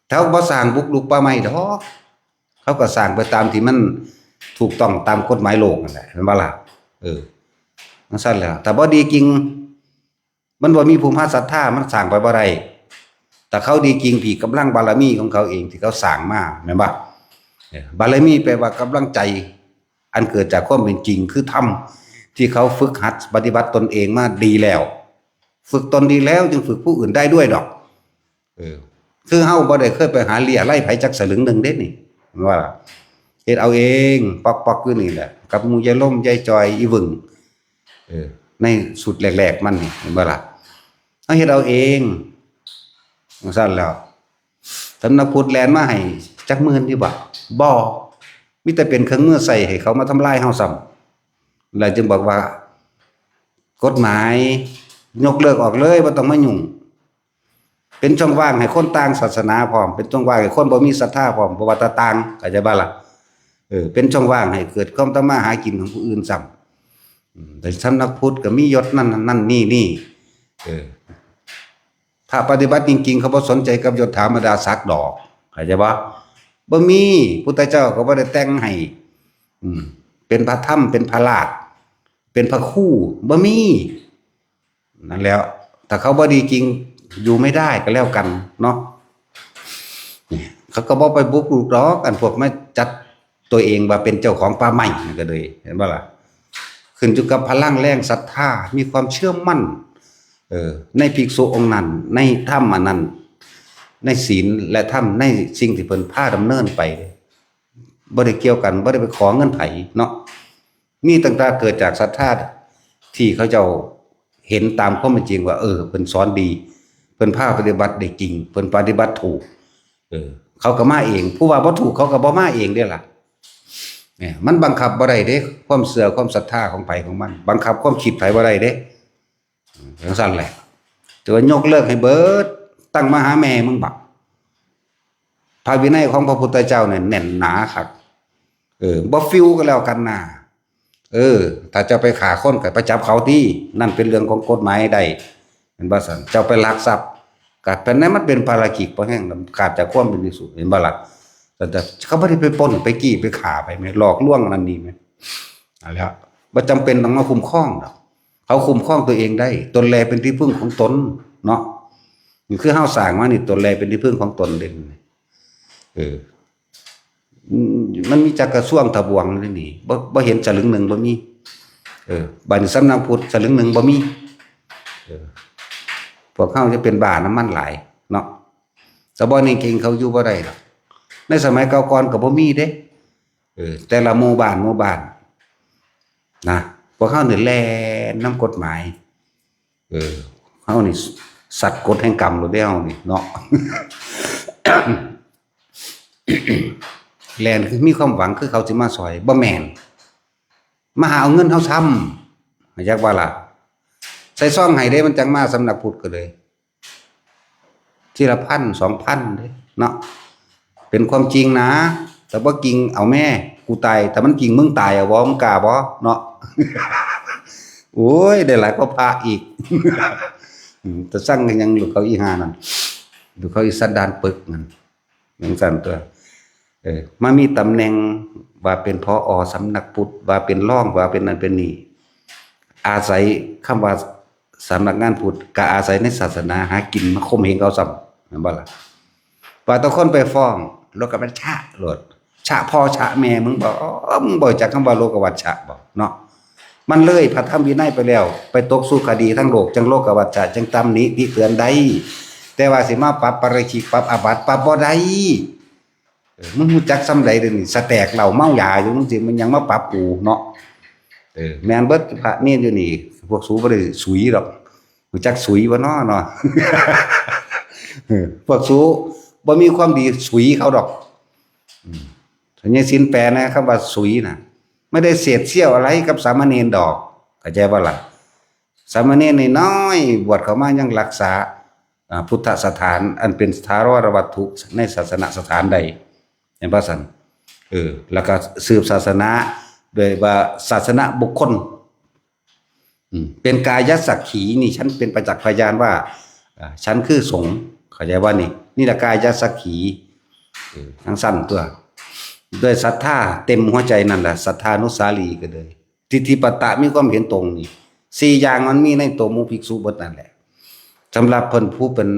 ถ้าบ่สร้างบุกรุกป่าไม้ดอกเขาก็สร้างไปตามที่มันถูกต้องตามกฎหมายโลกนั่นแหละแม่นบ่ล่ะเออจั่งซั้นแหละถ้าบ่ดีจริง มันบ่มีผู้มาศรัทธามันสร้างไปบ่ได้ถ้าเขาดีจริงที่กำลังบารมีของเขาเองที่เขาสร้างมาแม่นบ่เออบารมีแปลว่ากำลังใจอันเกิดจากความเป็นจริงคือธรรมที่เขาฝึกหัดปฏิบัติตนเองมาดีแล้วฝึกตนดีแล้วจึงฝึกผู้อื่นได้ด้วยดอกเออคือเฮาบ่ได้เคยไปหาเลี้ยไล่ไผจักสลึงหนึ่งเด้นี่แม่นบ่ล่ะเฮ็ดเอาเองปอกๆอยู่นี่แหละกับหมู่ยายลมยายจอยอีหวึง เออในชุดแรกๆมันนี่เห็นบ่ล่ะเฮาเฮ็ดเอาเองจั่งซั้นแล้วสำนักพุทธแล่นมาให้จักหมื่นอยู่บ่บ่มีแต่เป็นเครื่องมือใช้ให้เขามาทำลายเฮาซ้ำแล้วจึงบอกว่ากฎหมายยกเลิกออกเลยบ่ต้องมายุ่ง เป็นช่องว่างให้คนต่างศาสนาพร้อมเป็นช่องว่างให้คนบ่มีศรัทธาพร้อมบ่ว่าแต่ต่างเข้าใจบ่ล่ะเออเป็นช่องว่างให้เกิดความทำมาหากินของผู้อื่นซ้ำอืมแต่สำนักพุทธก็มียศนั่นนั่นนี่นี่เออพระปฏิบัติจริงๆเขาบ่สนใจกับยศถาบรรดาศักดิ์ดอกเข้าใจบ่บ่มีพุทธเจ้าก็บ่ได้แต่งให้อืมเป็นพระธรรมเป็นพระราชเป็นพระครูบ่มี นั่นแหละถ้าเขาบ่ดีจริงอยู่ไม่ได้ก็แล้วกันเนาะนี่เขาก็บ่ไปบุกรุกดอกอันพวกมาจัดตัวเองว่าเป็นเจ้าของป่าไม้นั่นก็เลยเห็นบ่ล่ะขึ้นอยู่กับพลังแรงศรัทธามีความเชื่อมั่นเออในภิกษุองค์นั้นในธรรมอันนั้นในศีลและธรรมในสิ่งที่เพิ่นพาดำเนินไปบ่ได้เกี่ยวกันบ่ได้ไปขอเงินไผเนาะ นี่ตั้งแต่เกิดจากศรัทธาที่เขาเจ้าเห็นตามความเป็นจริงว่า เออเพิ่นสอนดี เพิ่นพาปฏิบัติได้จริง เพิ่นปฏิบัติถูก เออ เขาก็มาเอง ผู้ว่าบ่ถูกเขาก็บ่มาเองเด้ล่ะ เนี่ยมันบังคับบ่ได้เด้ ความเชื่อความศรัทธาของไผของมัน บังคับความคิดไผบ่ได้เด้ จังซั่นแหละแต่ว่ายกเลิกให้เบิด ตั้งมาหาแม่มึงบัก พระวินัยของพระพุทธเจ้าเนี่ยแน่นหนาคัก เออบ่ฟิวก็แล้วกันนะ เออ ถ้าเจ้าไปฆ่าคนก็ไปจับเขาติ นั่นเป็นเรื่องของกฎหมายได้ เห็นบ่ซั่น เจ้าไปลักทรัพย์ ก็เป็นนั้นมันเป็นปาราชิก เพราะแห่งขาดจากความเป็นภิกษุ เห็นบ่ล่ะ แต่เขาบ่ได้ไปปล้นไปจี้ไปฆ่าไปแหม หลอกลวงนั่นนี่แหม นั่นแหละ บ่จำเป็นต้องมาคุ้มครองดอก เขาคุ้มครองตัวเองได้ ตนแลเป็นที่พึ่งของตน เนาะ นี่คือเฮาสร้างมานี่ ตนแลเป็นที่พึ่งของตนเด้ เออ อืม มันมีจักกระทรวงทบวงนี่นี่ บ่ บ่เห็นสลึงหนึ่งบ่มี เออ บัดนี้สำนักพุทธสลึงหนึ่งบ่มี เออ พวกเฮาจะเป็นบ้านำมันหลาย เนาะ แต่บ่นี่เก่งเขาอยู่บ่ได้ดอก ในสมัยเก่าก่อนก็บ่มีเด้ เออ แต่ละหมู่บ้านหมู่บ้าน นะ พวกเฮานี่แล่นนำกฎหมาย เออ เฮานี่สัตว์กฎแห่งกรรมโลดเด้เฮานี่เนาะ แล่นคือมีความหวังคือเขาสิมาซ่อย บ่แม่น มาหาเอาเงินเฮาซ้ำ จักว่าล่ะ ใส่ซองให้เด้ มันจังมาสำนักพุทธก็เลย ทีละพัน สองพันเด้ เนาะ เป็นความจริงนะ แต่บ่จริงเอาแม่ กูตาย ถ้ามันจริงมึงตายเอาบ่ มึงกล้าบ่ เนาะ โอ้ย ได้หลายกว่าพระอีก อืม แต่สั่งกันยังลูกเขาอีห่านั่น ลูกเขาอีสันดานปึกนั่น จังซั่นตัว เออ มามีตำแหน่งว่าเป็น ผอ.สำนักพุทธ ว่าเป็นรอง ว่าเป็นนั่นเป็นนี่ อาศัยคำว่าสำนักงานพุทธ ก็อาศัยในศาสนาหากินมาข่มเหงเขาซ้ำ แม่นบ่ล่ะ ว่าแต่คนไปฟ้อง โลกวัชชะโลด ชะพ่อชะแม่มึงบ่ มึงบ่จักคำว่าโลกวัชชะบ่ เนาะ มันเลยพระธรรมวินัยไปแล้ว ไปตกสู่คดีทั้งโลก จังโลกวัชชะ จังตำหนิติเตือนได้ แต่ว่าสิมาปรับปาราชิก ปรับอาบัติ ปรับบ่ได้ เออ มึงรู้จักส่ำใดเดี๋ยวนี้ สแตกเหล้าเมายาอยู่ มึงสิมันยังมาปรับกูเนาะ เออ แม่นเบิดพระเณรอยู่นี่ พวกสูบ่ได้สุยดอก รู้จักสุยบ่น้อเนาะ เออ พวกสูบ่มีความดีสุยเขาดอก อืม สัญญาศีลแปดนะ คำว่าสุยน่ะ ไม่ได้เศษเสี้ยวอะไรกับสามเณรดอก เข้าใจบ่ล่ะ สามเณรนี่น้อย บวชเข้ามายังรักษา อ่า พุทธสถาน อันเป็นถาวรวัตถุในศาสนสถานใด เห็นบ่ซั่น เออ แล้วก็สืบศาสนา โดยว่าศาสนบุคคล อืม เป็นกายสักขี นี่ฉันเป็นประจักษ์พยานว่า อ่า ฉันคือสงฆ์ เข้าใจว่านี่ นี่แหละกายสักขี เออ จังซั่นตัว ด้วยศรัทธาเต็มหัวใจนั่นแหละ ศรัทธานุสาลีก็เลย ทิฏฐิปัตตะมีความเห็นตรงนี่ สี่อย่างมันมีในตัวหมู่ภิกษุเบิดนั่นแหละ สำหรับเพิ่นผู้เป็น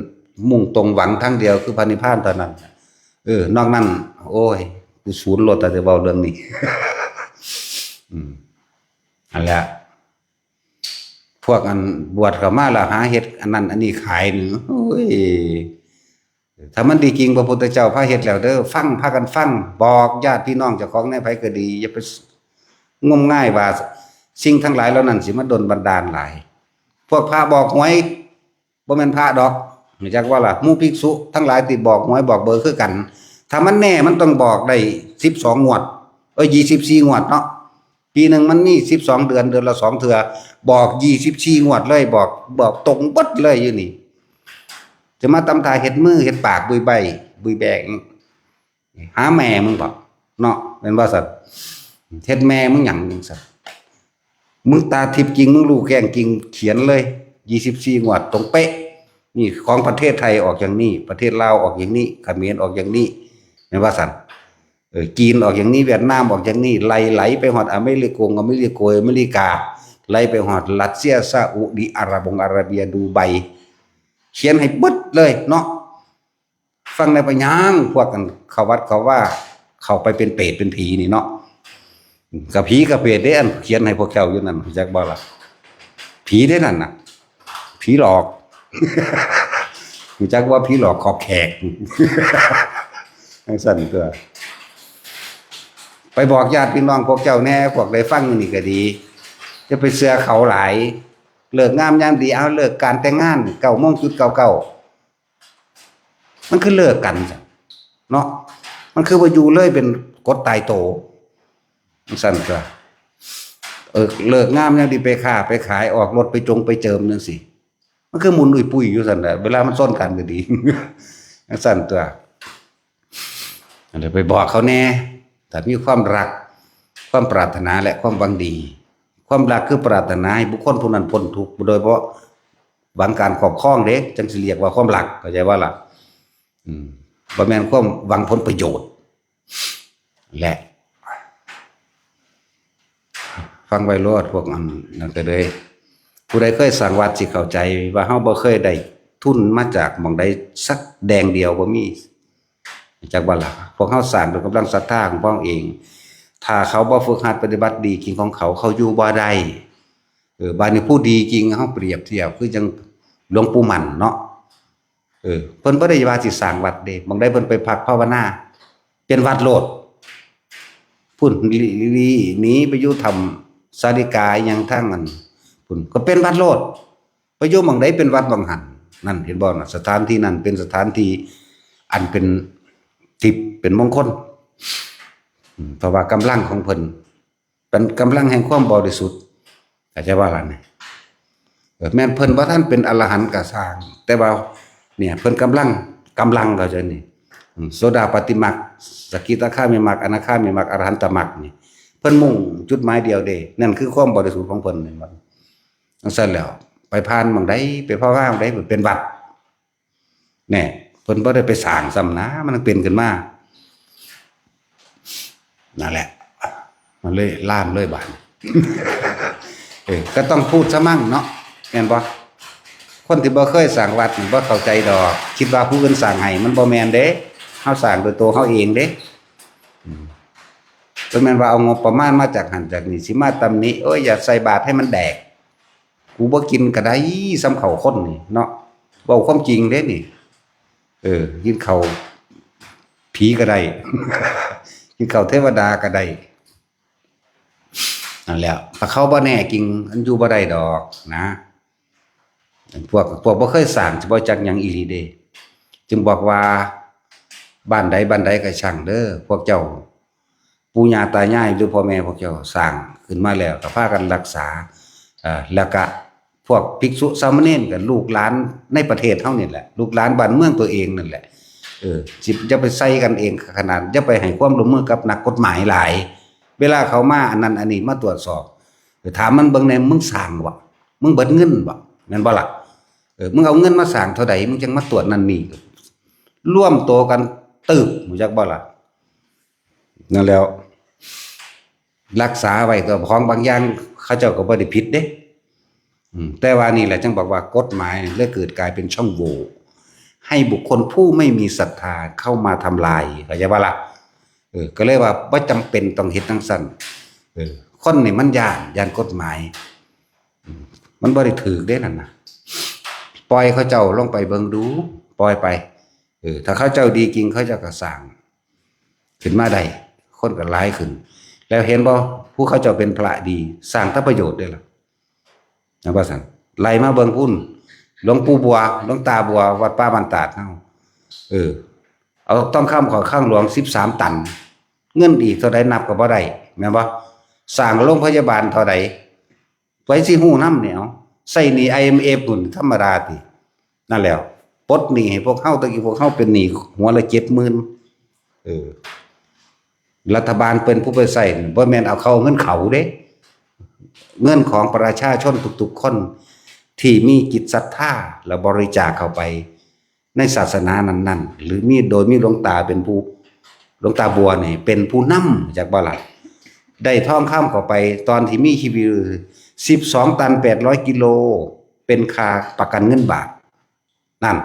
มุ่งตรงหวังทางเดียวคือพระนิพพานเท่านั้น เออ นอกนั้น โอ้ย กูศูนย์โลด แต่จะเว้าเรื่องนี้ อืม นั่นแหละ พวกอันบวชเข้ามาแล้วหาเฮ็ดอันนั้นอันนี้ขายนี่ โอ้ย ถ้ามันดีจริงพระพุทธเจ้าพาเฮ็ดแล้วเด้อ ฟัง พากันฟัง บอกญาติพี่น้องเจ้าของแหน่ไผก็ดี อย่าไปงมงายว่าสิ่งทั้งหลายเหล่านั้นสิมาดลบันดาลหลาย พวกพระบอกหวย บ่แม่นพระดอก รู้จักว่าล่ะ หมู่ภิกษุทั้งหลายที่บอกหวยบอกเบอร์คือกัน ถ้ามันแน่มันต้องบอกได้สิบสองงวด เอ้ย ยี่สิบสี่งวดเนาะ ปีหนึ่งมันมีสิบสองเดือน เดือนละสองเทื่อ บอกยี่สิบสี่งวดเลย บอก บอกตรงเบิดเลยอยู่นี่ จะมาตำท่าเฮ็ดมือเฮ็ดปากบุยใบ บุยแบง หาแม่มึงบ่ เนาะ แม่นบ่ซั่น เฮ็ดแม่มึงหยังจังซั่น มึงตาทิพย์จริง มึงรู้แจ้งจริง เขียนเลย ยี่สิบสี่งวดตรงเป๊ะ นี่ของประเทศไทยออกอย่างนี้ ประเทศลาวออกอย่างนี้ เขมรออกอย่างนี้ แม่นบ่ซั่น เออ จีนออกอย่างนี้ เวียดนามออกอย่างนี้ ไล่ไหลไปฮอดอเมริกง อเมริโก อเมริกา ไล่ไปฮอดรัสเซีย ซาอุดิอาระบงอาระเบีย ดูไบ เขียนให้เบิดเลยเนาะ ฟังได้ปะยัง พวกกันเข้าวัดเข้าว่า เข้าไปเป็นเปรตเป็นผีนี่เนาะ กับผีกับเปรตเด้ อันเขียนให้พวกเจ้าอยู่นั่น รู้จักบ่ล่ะ ผีเด้นั่นน่ะ ผีหลอก รู้จักว่าผีหลอกขอบแขก จังซั่นตัว ไปบอกญาติพี่น้องพวกเจ้าแหน่ พวกได้ฟังอยู่นี่ก็ดี อย่าไปเชื่อเขาหลาย เลิกงามยามดี เอาเลิกการแต่งงาน เก้าโมงจุดเก้าเก้า มันคือเลิกกันจ้ะเนาะ มันคือว่าอยู่เลยเป็นกฎตายตัว มันสั่นจ้ะ เออ เลิกงามยามดี ไปค้าไปขาย ออกรถไปจงไปเจิมจังซี้ มันคือหมุนอุ้ยปุ้ยอยู่สั่นแหละ เวลามันซ้อนกันก็ดี มันสั่นตัว อันนี้ไปบอกเขาแหน่ ถ้ามีความรัก ความปรารถนาและความหวังดี ความรักคือปรารถนาให้บุคคลผู้นั้นพ้นทุกข์ โดยเฉพาะหวังการครอบครองเด้ จังสิเรียกว่าความรัก เข้าใจบ่ล่ะ อืม บ่แม่นความหวังผลประโยชน์ และ ฟังไว้โลดพวกอันนั้นก็เลย ผู้ใดเคยสร้างวัดสิเข้าใจว่าเฮาบ่เคยได้ทุนมาจากหม่องใดสักแดงเดียว บ่มี จักบ่ล่ะ พวกเฮาสร้างด้วยกำลังศรัทธาของพวกเฮาเอง ถ้าเขาบ่ฝึกหัดปฏิบัติดีจริงของเขา เขาอยู่บ่ได้ เออ บาดนี้ผู้ดีจริง เฮาเปรียบเทียบคือจั่งหลวงปู่มั่นเนาะ เออ เพิ่นบ่ได้ว่าสิสร้างวัดเด้ หม่องใดเพิ่นไปพักภาวนา เป็นวัดโลด พุ้น หลี หลี หนีไปอยู่ถ้ำสาลิกาอิหยังทางนั้น พุ้น ก็เป็นวัดโลด ไปอยู่หม่องใดเป็นวัดหม่องหั้น นั่นเห็นบ่น่ะ สถานที่นั้นเป็นสถานที่อันเป็นทิพย์เป็นมงคล อืม เพราะว่ากำลังของเพิ่นเป็นกำลังแห่งความบริสุทธิ์ เข้าใจบ่ล่ะนี่ เออ แม่นเพิ่นบ่ทันเป็นอรหันต์ก็ซ่าง แต่ว่า เนี่ย เพิ่นกำลัง กำลัง เข้าใจนี่ อืม โสดาปัตติมรรค สกิทาคามิมรรค อนาคามิมรรค อรหันตมรรคนี่ เพิ่นมุ่งจุดหมายเดียวเด้ นั่นคือความบริสุทธิ์ของเพิ่น แม่นบ่ จั่งซั่นแล้ว ไปผ่านหม่องใด ไปภาวนาหม่องใด เป็นวัด แน่ เพิ่นบ่ได้ไปสร้างซ้ำนะ มันเป็นขึ้นมา นั่นแหละ มันเลยลามเลยบาด เออ ก็ต้องพูดซะมั่งเนาะ แม่นบ่ คนที่บ่เคยสร้างวัดนี่บ่เข้าใจดอก คิดว่าผู้อื่นสร้างให้ มันบ่แม่นเด้ เฮาสร้างด้วยตัวเฮาเองเด้ อืม บ่แม่นว่าเอางบประมาณมาจากหั้นจากนี่ สิมาตำหนิ โอ้ย อย่าใส่บาตรให้มันแดก กูบ่กินก็ได้ ส่ำข้าวคนนี่เนาะ เว้าความจริงเด้นี่ เออ กินข้าวผีก็ได้ กินข้าวเทวดาก็ได้ นั่นแหละ ถ้าเขาบ่แน่จริง มันอยู่บ่ได้ดอกนะ พวก พวกบ่เคยสร้าง สิบ่จักหยังอีหลีเด้ จึงบอกว่า บ้านใดบ้านใดก็ช่างเด้อ พวกเจ้า ปู่ย่าตายายหรือพ่อแม่พวกเจ้าสร้างขึ้นมาแล้ว ก็พากันรักษา เอ่อ แล้วก็พวกภิกษุสามเณรก็ลูกหลานในประเทศเฮานี่แหละ ลูกหลานบ้านเมืองตัวเองนั่นแหละ เออ สิ อย่าไปใส่กันเองขนาด อย่าไปให้ความร่วมมือกับนักกฎหมายหลาย เวลาเขามาอันนั้นอันนี้มาตรวจสอบ เออ ถามมันเบิ่งแหน่ มึงสร้างบ่ มึงเบิดเงินบ่ แม่นบ่ล่ะ เออ มึงเอาเงินมาสร้างเท่าใด มึงจั่งมาตรวจนั่นนี่ รวมตัวกันตึบ รู้จักบ่ล่ะ นั่นแล้ว รักษาไว้ตัวของบางอย่าง เขาเจ้าก็บ่ได้ผิดเด้ อืม แต่ว่านี่แหละจั่งบอกว่ากฎหมายเลยเกิดกลายเป็นช่องโหว่ ให้บุคคลผู้ไม่มีศรัทธาเข้ามาทำลาย เข้าใจบ่ล่ะ เออ ก็เลยว่าบ่จำเป็นต้องเฮ็ดจั่งซั้น เออ คนนี่มันย้าน ย้านกฎหมาย อืม มันบ่ได้ถืกเด้นั่นน่ะ ปล่อยเขาเจ้าลงไปเบิ่งดู ปล่อยไป เออ ถ้าเขาเจ้าดีจริง เขาเจ้าก็สร้าง ขึ้นมาได้ คนก็หลายขึ้น แล้วเห็นบ่ ผู้เขาเจ้าเป็นพระดี สร้างแต่ประโยชน์เด้ล่ะ นะว่าซั่น ไล่มาเบิ่งพุ้น หลวงปู่บัว หลวงตาบัว วัดป่าบ้านตาดเฮา เออ เอาทองคำเข้าคลังหลวงสิบสามตัน เงินอีกเท่าใดนับก็บ่ได้ แม่นบ่ สร้างโรงพยาบาลเท่าใด ไผสิฮู้นำเนี่ย เอา ใส่หนี้ ไอเอ็มเอฟ พุ้น ธรรมดาติ นั่นแหล้ว ปลดหนี้ให้พวกเฮา ตะกี้พวกเฮาเป็นหนี้หัวละเจ็ดหมื่น เออ รัฐบาลเป็นผู้ไปใส่ บ่แม่นเอาเข้าเงินเขาเด้ เงินของประชาชนทุกๆคนที่มีจิตศรัทธา และบริจาคเข้าไปในศาสนานั้นๆ หรือมี โดยมีหลวงตาเป็นผู้ หลวงตาบัวนี่เป็นผู้นำ จักบ่ล่ะ ได้ทองคำเข้าไปตอนที่มีชีวิตอยู่ สิบสองตันแปดร้อยกิโล เป็นค่าประกันเงินบาท นั่น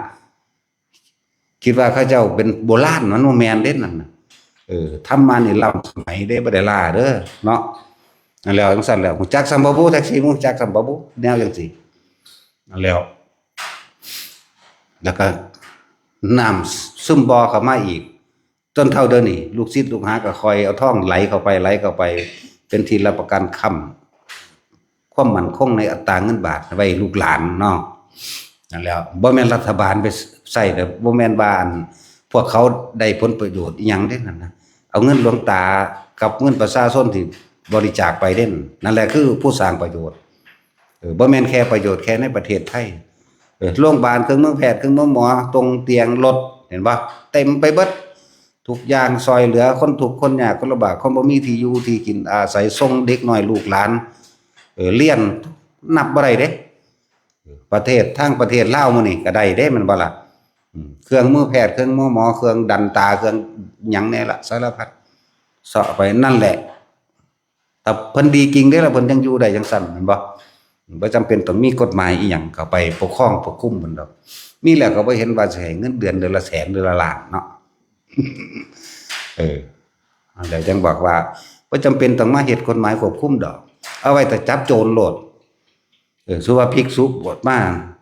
คิดว่าเขาเจ้าเป็นโบราณ มันบ่แม่นเด้นั่นน่ะ เออ ธรรมะนี่ล้ำสมัยเด้ บ่ได้ล้าเด้อ เนาะ นั่นแหล้ว จั่งซั้นแหล้ว ฮู้จักซ้ำบ่บุ แท็กซี่ ฮู้จักซ้ำบ่บุ แนวจั่งซี้ นั่นแหล้ว แล้วก็น้ำซึมบ่อเข้ามาอีก จนเท่าเดี๋ยวนี้ ลูกศิษย์ลูกหาก็คอยเอาทองไหลเข้าไปไหลเข้าไป เป็นที่รับประกันค้ำความมั่นคงในอัตราเงินบาทไว้ลูกหลานเนาะ นั่นแหละ บ่แม่นรัฐบาลไปใส่เด้อ บ่แม่นว่าอันพวกเขาได้ผลประโยชน์อีหยังเด้นั่นนะ เอาเงินหลวงตากับเงินประชาชนที่บริจาคไปเด่น นั่นแหละคือผู้สร้างประโยชน์ เออ บ่แม่นแค่ประโยชน์แค่ในประเทศไทย เออ โรงพยาบาล เครื่องมือแพทย์ เครื่องมือหมอ ตรงเตียง รถ เห็นปะ เต็มไปเบิด ทุกอย่าง ซอยเหลือคนทุกข์คนยากคนลำบาก คนบ่มีที่อยู่ที่กินอาศัย ส่งเด็กน้อยลูกหลาน เออ เรียน นับบ่ได้เด้ ประเทศ ทางประเทศลาวมื้อนี้ก็ได้เด้ แม่นบ่ล่ะ อืม เครื่องมือแพทย์ เครื่องมือหมอ เครื่องดันตา เครื่องหยังแน่ละ สารพัด เซาะไปนั่นแหละ แต่เพิ่นดีจริงเด้ล่ะ เพิ่นจั่งอยู่ได้จั่งซั้น แม่นบ่ บ่จำเป็นต้องมีกฎหมายอีหยังเข้าไปปกครองควบคุมเพิ่นดอก มีแล้วก็บ่เห็นว่าสิให้เงินเดือนเดือนละแสน เดือนละล้านเนาะ เออ แล้วจั่งบอกว่า บ่จำเป็นต้องมาเฮ็ดกฎหมายควบคุมดอก เอาไว้แต่จับโจรโลด เออ สมมุติว่าภิกษุบวชมา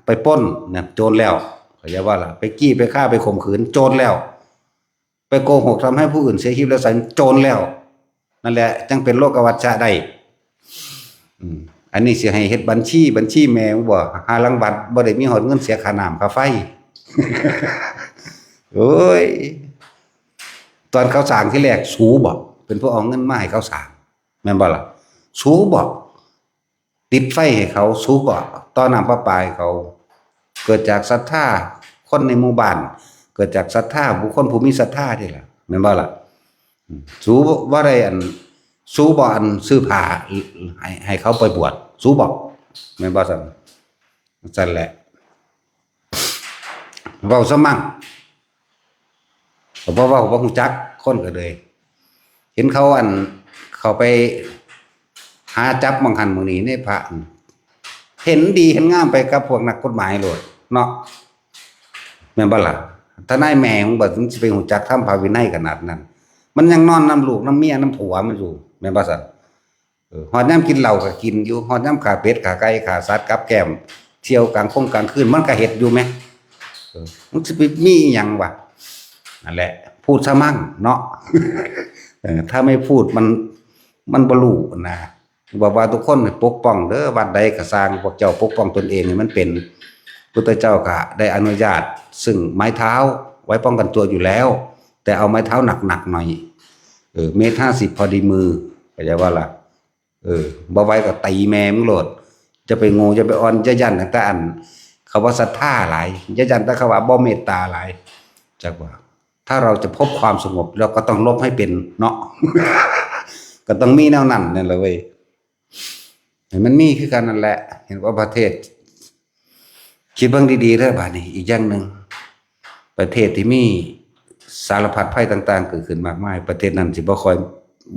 ไปปล้นเนี่ย โจรแล้ว เข้าใจบ่ล่ะ ไปจี้ ไปฆ่า ไปข่มขืน โจรแล้ว ไปโกหกทำให้ผู้อื่นเสียชีวิตและสาย โจรแล้ว นั่นแหละ จั่งเป็นโรควัชชะได้ อืม อันนี้สิให้เฮ็ดบัญชี บัญชีแม่งบ่ หาลังวัดบ่ได้มีฮอดเงินเสียค่าน้ำค่าไฟ โอ้ย ตอนเขาสร้างทีแรก สูบ่ เป็นผู้เอาเงินมาให้เขาสร้าง แม่นบ่ล่ะ สูบ่ ติดไฟให้เขา สูบ่ ต่อน้ำประปาให้เขา เกิดจากศรัทธาคนในหมู่บ้าน เกิดจากศรัทธาบุคคลผู้มีศรัทธานี่ล่ะ แม่นบ่ล่ะ อืม สูบ่ได้อัน สูบ่อันซื้อผ้าให้ ให้เขาไปบวช สูบ่ แม่นบ่ซั่น ซั่นแหละ เว้าซะมั่ง เพราะว่าบ่ฮู้จัก คนก็เลย เห็นเขาอัน เขาไปหาจับหม่องหั่นหม่องนี้ในพระ เห็นดีเห็นงามไปกับพวกนักกฎหมายโลดเนาะ แม่นบ่ล่ะ ทนายแม่มึงบ่ มึงสิไปฮู้จักธรรมพระวินัยขนาดนั้น มันยังนอนนำลูกนำเมียนำผัวมันอยู่ แม่นบ่ซั่น เออ ฮอดยามกินเหล้าก็กินอยู่ ฮอดยามฆ่าเป็ดฆ่าไก่ฆ่าสัตว์กับแกล้ม เที่ยวกลางคงกลางคืนมันก็เฮ็ดอยู่แหม เออ มันสิไปมีอิหยังวะ นั่นแหละ พูดซะมั่งเนาะ เออ ถ้าไม่พูดมัน มันบ่รู้นะ บอกว่าทุกคนปกป้องเด้อ วัดใดก็ซ่าง พวกเจ้าปกป้องตนเองให้มันเป็น พุทธเจ้าก็ได้อนุญาตซึ่งไม้เท้าไว้ป้องกันตัวอยู่แล้ว แต่เอาไม้เท้าหนักๆหน่อย เออ เมตรห้าสิบพอดีมือ เข้าใจบ่ล่ะ เออ บ่ไหวก็ตีแม่มึงโลด จะไปโง่ จะไปอ่อน จะย่านตั้งแต่อัน เขาว่าศรัทธาหลาย จะย่านแต่เขาว่าบ่เมตตาหลาย จักว่า ถ้าเราจะพบความสงบ เราก็ต้องลบให้เป็นเนาะ ก็ต้องมีแนวนั้นนั่นแหละเว้ย ให้มันมีคือกันนั่นแหละ เห็นว่าประเทศ คิดเบิ่งดีๆเด้อบาดนี้ อีกอย่างหนึ่ง ประเทศที่มีสารพัดภัยต่างๆเกิดขึ้นมากมาย ประเทศนั้นสิบ่ค่อย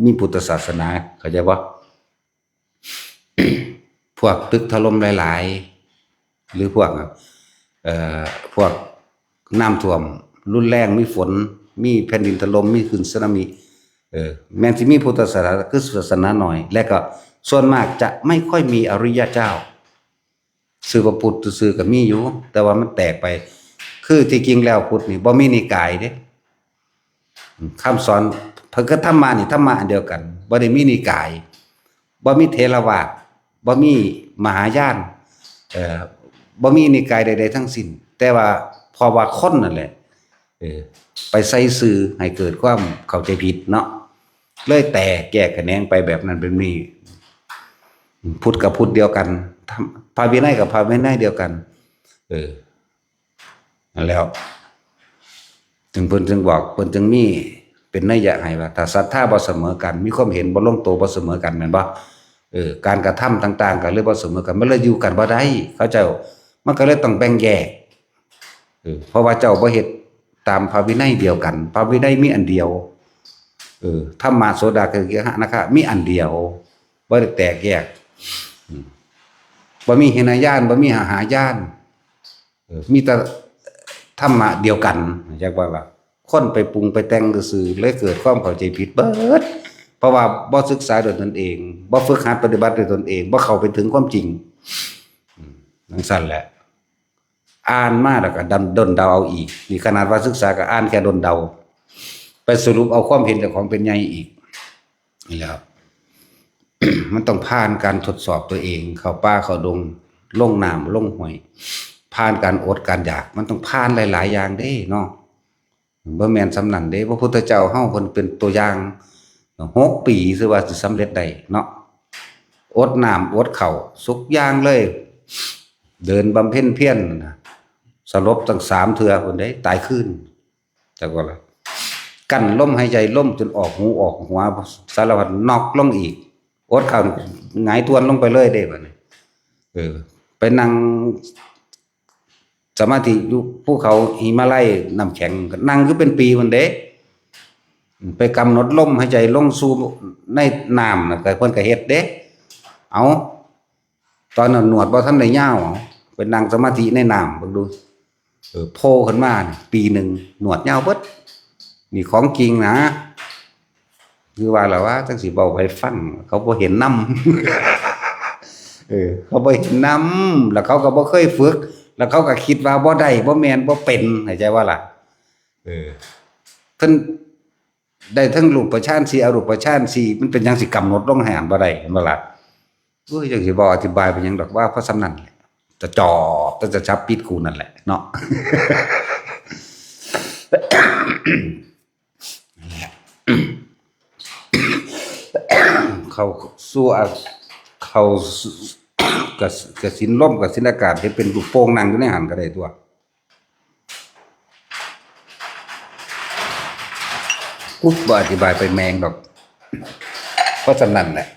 มีพุทธศาสนา เข้าใจบ่ พวกตึกถล่มหลายๆ หรือพวก เอ่อ พวกน้ำท่วมรุนแรง มีฝน มีแผ่นดินถล่ม มีคลื่นสึนามิ เออ แม่นสิมีพุทธศาสนา คือศาสนาน้อย และก็ส่วนมากจะไม่ค่อยมีอริยเจ้า ซื่อพระพุทธซื่อๆก็มีอยู่ แต่ว่ามันแตกไป คือที่จริงแล้วพุทธนี่บ่มีนิกายเด้ คำสอน พระกับธรรมะนี่ธรรมะอันเดียวกัน บ่ได้มีนิกาย บ่มีเถรวาท บ่มีมหายาน เอ่อ บ่มีนิกายใดๆทั้งสิ้น แต่ว่าเพราะว่าคนนั่นแหละ เออ ไปใส่ซื่อให้เกิดความเข้าใจผิดเนาะ เลยแตกแยกแขนงไปแบบนั้นแบบนี้ พุทธกับพุทธเดียวกัน ธรรม พระวินัยกับพระวินัยเดียวกัน เออ นั่นแล้ว จึงเพิ่นจึงบอก เพิ่นจึงมีเป็นนัยยะให้ว่า ถ้าศรัทธาบ่เสมอกัน มีความเห็นบ่ลงตัวบ่เสมอกัน แม่นบ่ เออ การกระทำต่างๆก็เลยบ่เสมอกัน มันเลยอยู่กันบ่ได้ เขาเจ้า มันก็เลยต้องแบ่งแยก เออ เพราะว่าเจ้าบ่เฮ็ดตามพระวินัยเดียวกัน พระวินัยมีอันเดียว เออ ธรรมะโสดาปฏิผลนะคะ มีอันเดียว บ่ได้แตกแยก อืม บ่มีเห็นญาณ บ่มีหาญาณ เออ มีแต่ธรรมะเดียวกัน จักว่าล่ะ คนไปปรุงไปแต่งซื่อๆ เลยเกิดความเข้าใจผิดเบิด เพราะว่าบ่ศึกษาด้วยตนเอง บ่ฝึกหัดปฏิบัติด้วยตนเอง บ่เข้าไปถึงความจริง อืม จั่งซั้นแหละ อ่านมาแล้วก็ดำ ด้นเดาเอาอีก นี่ขนาดว่าศึกษาก็อ่านแค่ด้นเดา ไปสรุปเอาความเห็นเจ้าของเป็นใหญ่อีก นี่แหละครับ มันต้องผ่านการทดสอบตัวเอง เข้าป่าเข้าดง ลงน้ำลงห้วย ผ่านการอดการอยาก มันต้องผ่านหลายๆอย่างเด้เนาะ บ่แม่นส่ำนั้นเด้ พระพุทธเจ้าเฮาเพิ่นเป็นตัวอย่าง หกปีซื่อว่าสิสำเร็จได้เนาะ อดน้ำอดข้าวสุกอย่างเลย เดินบำเพ็ญเพียรนะ สลบตั้งสามเทื่อพุ้นเด้ ตายคืน จักว่าล่ะ กั้นลมหายใจ ลมจนออกหูออกหัว สารพัด น็อกลงอีก อดข้าว หงายทวนลงไปเลยเด้บัดนี้ เออ ไปนั่งสมาธิอยู่ภูเขาหิมาลัยน้ำแข็ง นั่งอยู่เป็นปีพุ้นเด้ ไปกำหนดลมหายใจลงสู่ในน้ำน่ะ ก็เพิ่นก็เฮ็ดเด้ เอา ตอนนั้นหนวดบ่ทันได้ยาว เอา ไปนั่งสมาธิในน้ำเบิ่งดู เออ โผล่ขึ้นมานี่ ปีหนึ่งหนวดยาวเบิด นี่ของจริงนะ คือว่าล่ะว่า จั่งสิเว้าให้ฟัง เขาบ่เห็นนำ เออ เขาบ่เห็นนำ แล้วเขาก็บ่เคยฝึก แล้วเขาก็คิดว่าบ่ได้ บ่แม่น บ่เป็น เข้าใจบ่ล่ะ เออ เพิ่นได้ทั้งรูปฌานสี่ อรูปฌานสี่ มันเป็นหยังสิกำหนดลงให้หั้นบ่ได้ เห็นบ่ล่ะ โอ้ย จั่งสิบ่อธิบายไปหยังดอก ว่าเพราะส่ำนั้นแหละ จะจอบ จะจะจับปิดกูนั่นแหละเนาะ เข้าสู่อะ เข้าสู่ กะ กะสินลม กะสินอากาศ เฮ็ดเป็นลูกโป่งนั่งอยู่ในหั้นก็ได้ตั๊ว กูบ่อธิบายไปแม่งดอก เพราะส่ำนั้นแหละ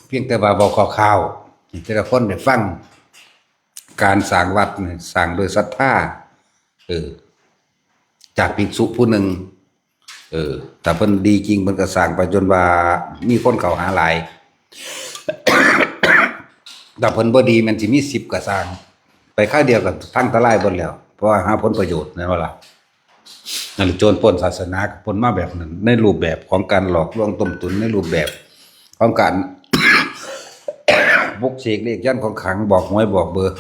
เพียงแต่ว่าเว้าคร่าวๆ ให้แต่ละคนได้ฟัง การสร้างวัดนี่สร้างด้วยศรัทธา เออ จากภิกษุผู้หนึ่ง เออ ถ้าเพิ่นดีจริงเพิ่นก็สร้างไปจนว่ามีคนเข้าหาหลาย ถ้าเพิ่นบ่ดีแม่นสิมีสิบก็ซ่าง ไปคราวเดียวก็พังทลายเบิดแล้ว เพราะว่าหาผลประโยชน์ แม่นบ่ล่ะ นั่นแหละ โจรปล้นศาสนาก็ปล้นมาแบบนั้น ในรูปแบบของการหลอกลวงต้มตุ๋น ในรูปแบบของการ ปลุกเสกเลขยันต์ของขลัง บอกหวยบอกเบอร์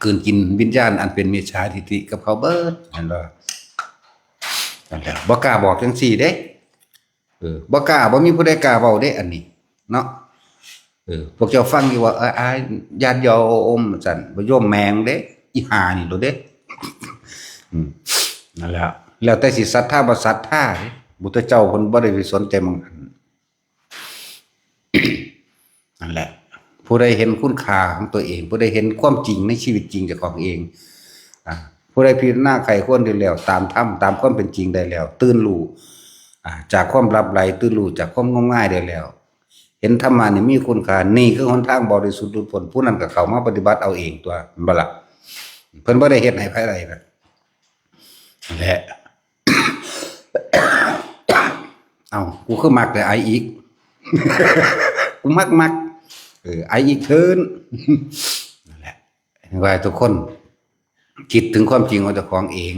กลืนกินวิญญาณอันเป็นมิจฉาทิฏฐิกับเขาเบิด เห็นบ่ นั่นแหละ บ่กล้าบอกจั่งซี้เด้ เออ บ่กล้า บ่มีผู้ใดกล้าเว้าเด้ อันนี้ เนาะ เออ พวกเจ้าฟังอยู่ว่า เออ อ้าย ญาติโยม ซั่น บ่โยมแม่งเด้ อีห่านี่โลดเด้ อืม นั่นแหละ แล้วแต่สิศรัทธาบ่ศรัทธาเด้ พุทธเจ้าเพิ่นบ่ได้ไปสนใจหม่องหั้น นั่นแหละ ผู้ใดเห็นคุณค่าของตัวเอง ผู้ใดเห็นความจริงในชีวิตจริงเจ้าของเอง อ่า ผู้ใดพิจารณาใคร่ครวญดีแล้ว ตามธรรม ตามความเป็นจริงได้แล้ว ตื่นรู้ อ่า จากความหลับไหล ตื่นรู้จากความงมงายได้แล้ว เห็นธรรมะนี่มีคุณค่า นี่คือหนทางบริสุทธิ์หลุดพ้น ผู้นั้นก็เข้ามาปฏิบัติเอาเองตั๊ว แม่นบ่ล่ะ เพิ่นบ่ได้เฮ็ดให้ไผใดนะ นั่นแหละ เอ้า กูคือมักแต่ไออีก กูมักมัก เออ ไออีกเทิน นั่นแหละ ว่าทุกคนคิดถึงความจริงของเจ้าของเอง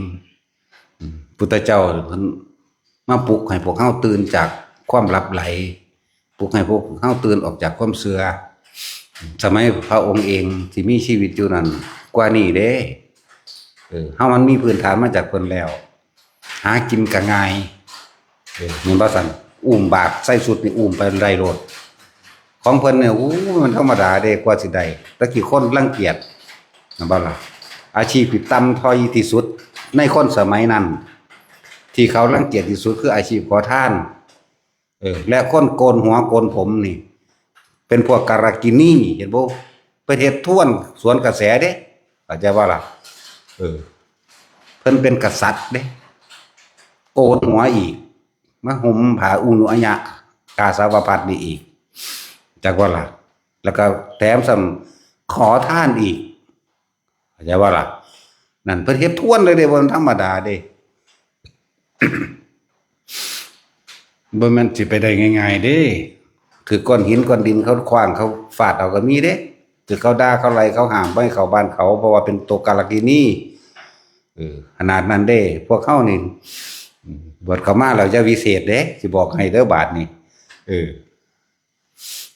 อืม พุทธเจ้าเพิ่นมาปลุกให้พวกเฮาตื่นจากความหลับไหล ปลุกให้พวกเฮาตื่นออกจากความเชื่อ สมัยพระองค์เองที่มีชีวิตอยู่นั่นกว่านี้เด้ เออ เฮามันมีพื้นฐานมาจากเพิ่นแล้ว หากินก็ง่าย เออ แม่นบ่ซั่น อุ้มบาตรใส่ชุดนี่อุ้มไปได้โลด ของเพิ่นเนี่ย โอ้ มันธรรมดาเด้ กว่าสิได้ แต่กี้คนรังเกียจ แม่นบ่ล่ะ อาชีพที่ต่ำต้อยที่สุดในคนสมัยนั้น ที่เขารังเกียจที่สุดคืออาชีพขอทาน เออ และคนโกนหัวโกนผมนี่ เป็นพวกการากินี เห็นบ่ ไปเฮ็ดทวนสวนกระแสเด้ เข้าใจบ่ล่ะ เออ เพิ่นเป็นกษัตริย์เด้ โกนหัวอีก มาห่มผ้าอุณุอายะ กาสาวพัสตร์นี่อีก จักว่าล่ะ แล้วก็แถมซ้ำขอทานอีก เข้าใจบ่ล่ะ นั่นเพิ่นเฮ็ดทวนเลยเด้ บ่ธรรมดาเด้ บ่แม่นสิไปได้ง่ายๆเด้ ถืกก้อนหินก้อนดินเขาขว้างเขาฟาดเอาก็มีเด้ ถืกเขาด่าเขาไล่เขาห้ามบ่ให้เข้าบ้านเขา เพราะว่าเป็นตัวการากินี เออ ขนาดนั้นเด้ พวกเฮานี่ อืม บวชเข้ามาแล้วอย่าวิเศษเด้ สิบอกให้เด้อบาดนี้ เออ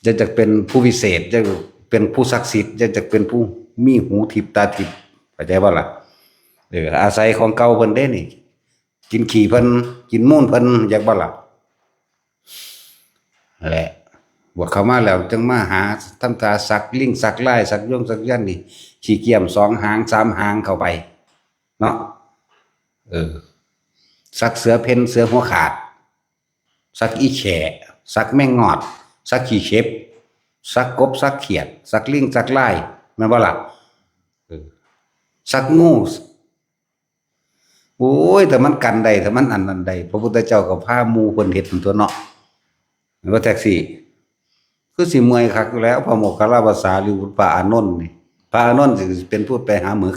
อย่าจักเป็นผู้วิเศษ อย่าเป็นผู้ศักดิ์สิทธิ์ อย่าจักเป็นผู้มีหูทิพย์ตาทิพย์ เข้าใจบ่ล่ะ เออ อาศัยของเก่าเพิ่นเด้นี่ กินขี้เพิ่น กินมูลเพิ่น อยากบ่ล่ะ แหละ บวชเข้ามาแล้วจึงมาหาทำตาสักลิงสักลายสักยงสักยันต์นี่ ขี้เกียมสองหางสามหางเข้าไป เนาะ เออ สักเสือเพ่นเสือหัวขาด สักอีแข่ สักแมงงอด สักขี้เข็บ สักกบสักเขียด สักลิงสักลาย แม่นบ่ล่ะ เออ สักงู โอ้ย แต่มันกันได้ แต่มันอันนั้นได้ พระพุทธเจ้าก็พาหมู่เพิ่นเฮ็ดนั่นตัวเนาะ ว่าแท็กซี่ คือสิเมื่อยคักอยู่แล้ว พระโมคคัลลาภาษาหรือพระอานนท์นี่ พระอานนท์สิเป็นผู้ไปหาหมึก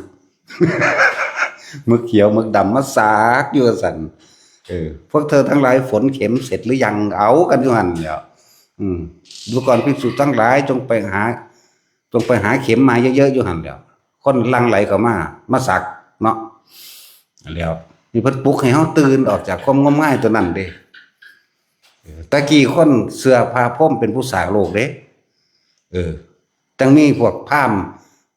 หมึกเขียวหมึกดำมาสากอยู่ว่าซั่น เออ พวกเธอทั้งหลายฝนเข็มเสร็จหรือยัง เอากันอยู่หั่นแหล้ว อืม ดูก่อนภิกษุทั้งหลายจงไปหา จงไปหาเข็มมาเยอะๆอยู่หั่นแหล้ว คนหลั่งไหลเข้ามา มาสักเนาะ แล้วนี่เพิ่นปลุกให้เฮาตื่นออกจากความงมงายตัวนั้นเด้ เออ ตะกี้คนเชื่อพระพรหมเป็นผู้สร้างโลกเด้ เออ จั่งมีพวกพราหมณ์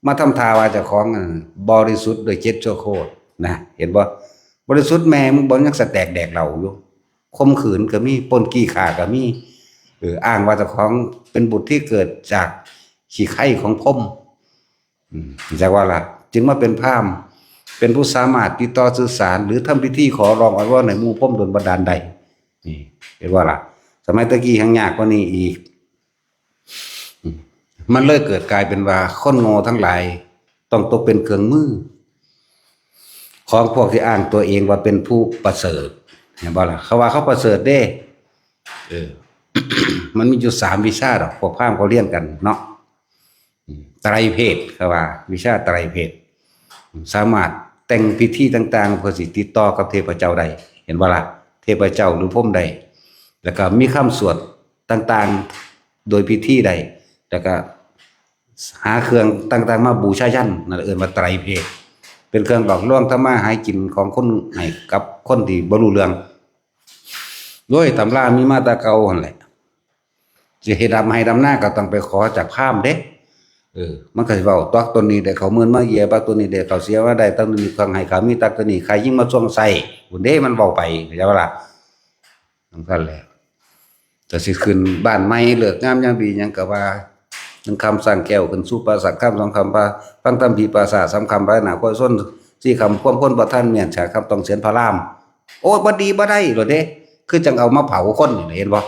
มาทำท่าว่าเจ้าของ เออ บริสุทธิ์โดยเจ็ดชั่วโคตรนะ เห็นบ่ บริสุทธิ์แม่มึงบ่ ยังสะแตกแดกเหล้าอยู่ ข่มขืนก็มี ปล้นจี้ฆ่าก็มี เออ อ้างว่าเจ้าของเป็นบุตรที่เกิดจากขี้ไคร่ของพรหม อืม จักว่าล่ะ จึงมาเป็นพราหมณ์ เป็นผู้สามารถติดต่อสื่อสาร หรือทำพิธีขอร้องอ้อนวอนให้หมู่พรหมดลบันดาลได้ นี่ เห็นว่าล่ะ สมัยตะกี้แฮ่งยากกว่านี้อีก อืม มันเลยเกิดกลายเป็นว่าคนโง่ทั้งหลาย ต้องตกเป็นเครื่องมือ ของพวกที่อ้างตัวเองว่าเป็นผู้ประเสริฐ เห็นบ่ล่ะ เขาว่าเขาประเสริฐเด้ เออ มันมีอยู่สามวิชาดอก พวกพราหมณ์เขาเรียนกันเนาะ อืม ไตรเพศ เขาว่า วิชาไตรเพศ สามารถแต่งพิธีต่างๆ เพื่อสิติดต่อกับเทพเจ้าได้ เห็นบ่ล่ะ เทพเจ้าหรือพรหมได้ แล้วก็มีคำสวดต่างๆ โดยพิธีได้ แล้วก็หาเครื่องต่างๆ มาบูชายัน นั่นเอิ้นว่าไตรเพศ เป็นเครื่องหลอกลวงทำมาหากินของคน ให้กับคนที่บ่รู้เรื่อง โดยตำรามีมาแต่เก่าหั่นแหละ สิให้ดำไฮ่ดำนาก็ต้องไปขอจากพราหมณ์เด้ เออ มันก็สิเว้า ตักตัวนี้ได้ข้าวหมื่นมาเยีย ตักตัวนี้ได้ข้าวเสียมาได้ ตักตัวนี้เครื่องให้ข้ามี ตักตัวนี้ใครยิ่งมาส่วงใส่ บุญเด้มันเว้าไป เข้าใจบ่ล่ะ นั่นก็แหละ แต่สิขึ้นบ้านใหม่ เลิกงามยามดีหยังก็ว่า หนึ่งค่ำสร้างแก้วขึ้นสู่ปราสาท ค่ำสองค่ำพา ฟังธรรมผีปราสาท สามค่ำพาหน้าคอยส้น สี่ค่ำความคนบ่ทันเมียน ห้าค่ำต้องเสียนพระราม โอ้ย บ่ดีบ่ได้โลดเด้ คือจั่งเอามาเผาคนนี่ เห็นบ่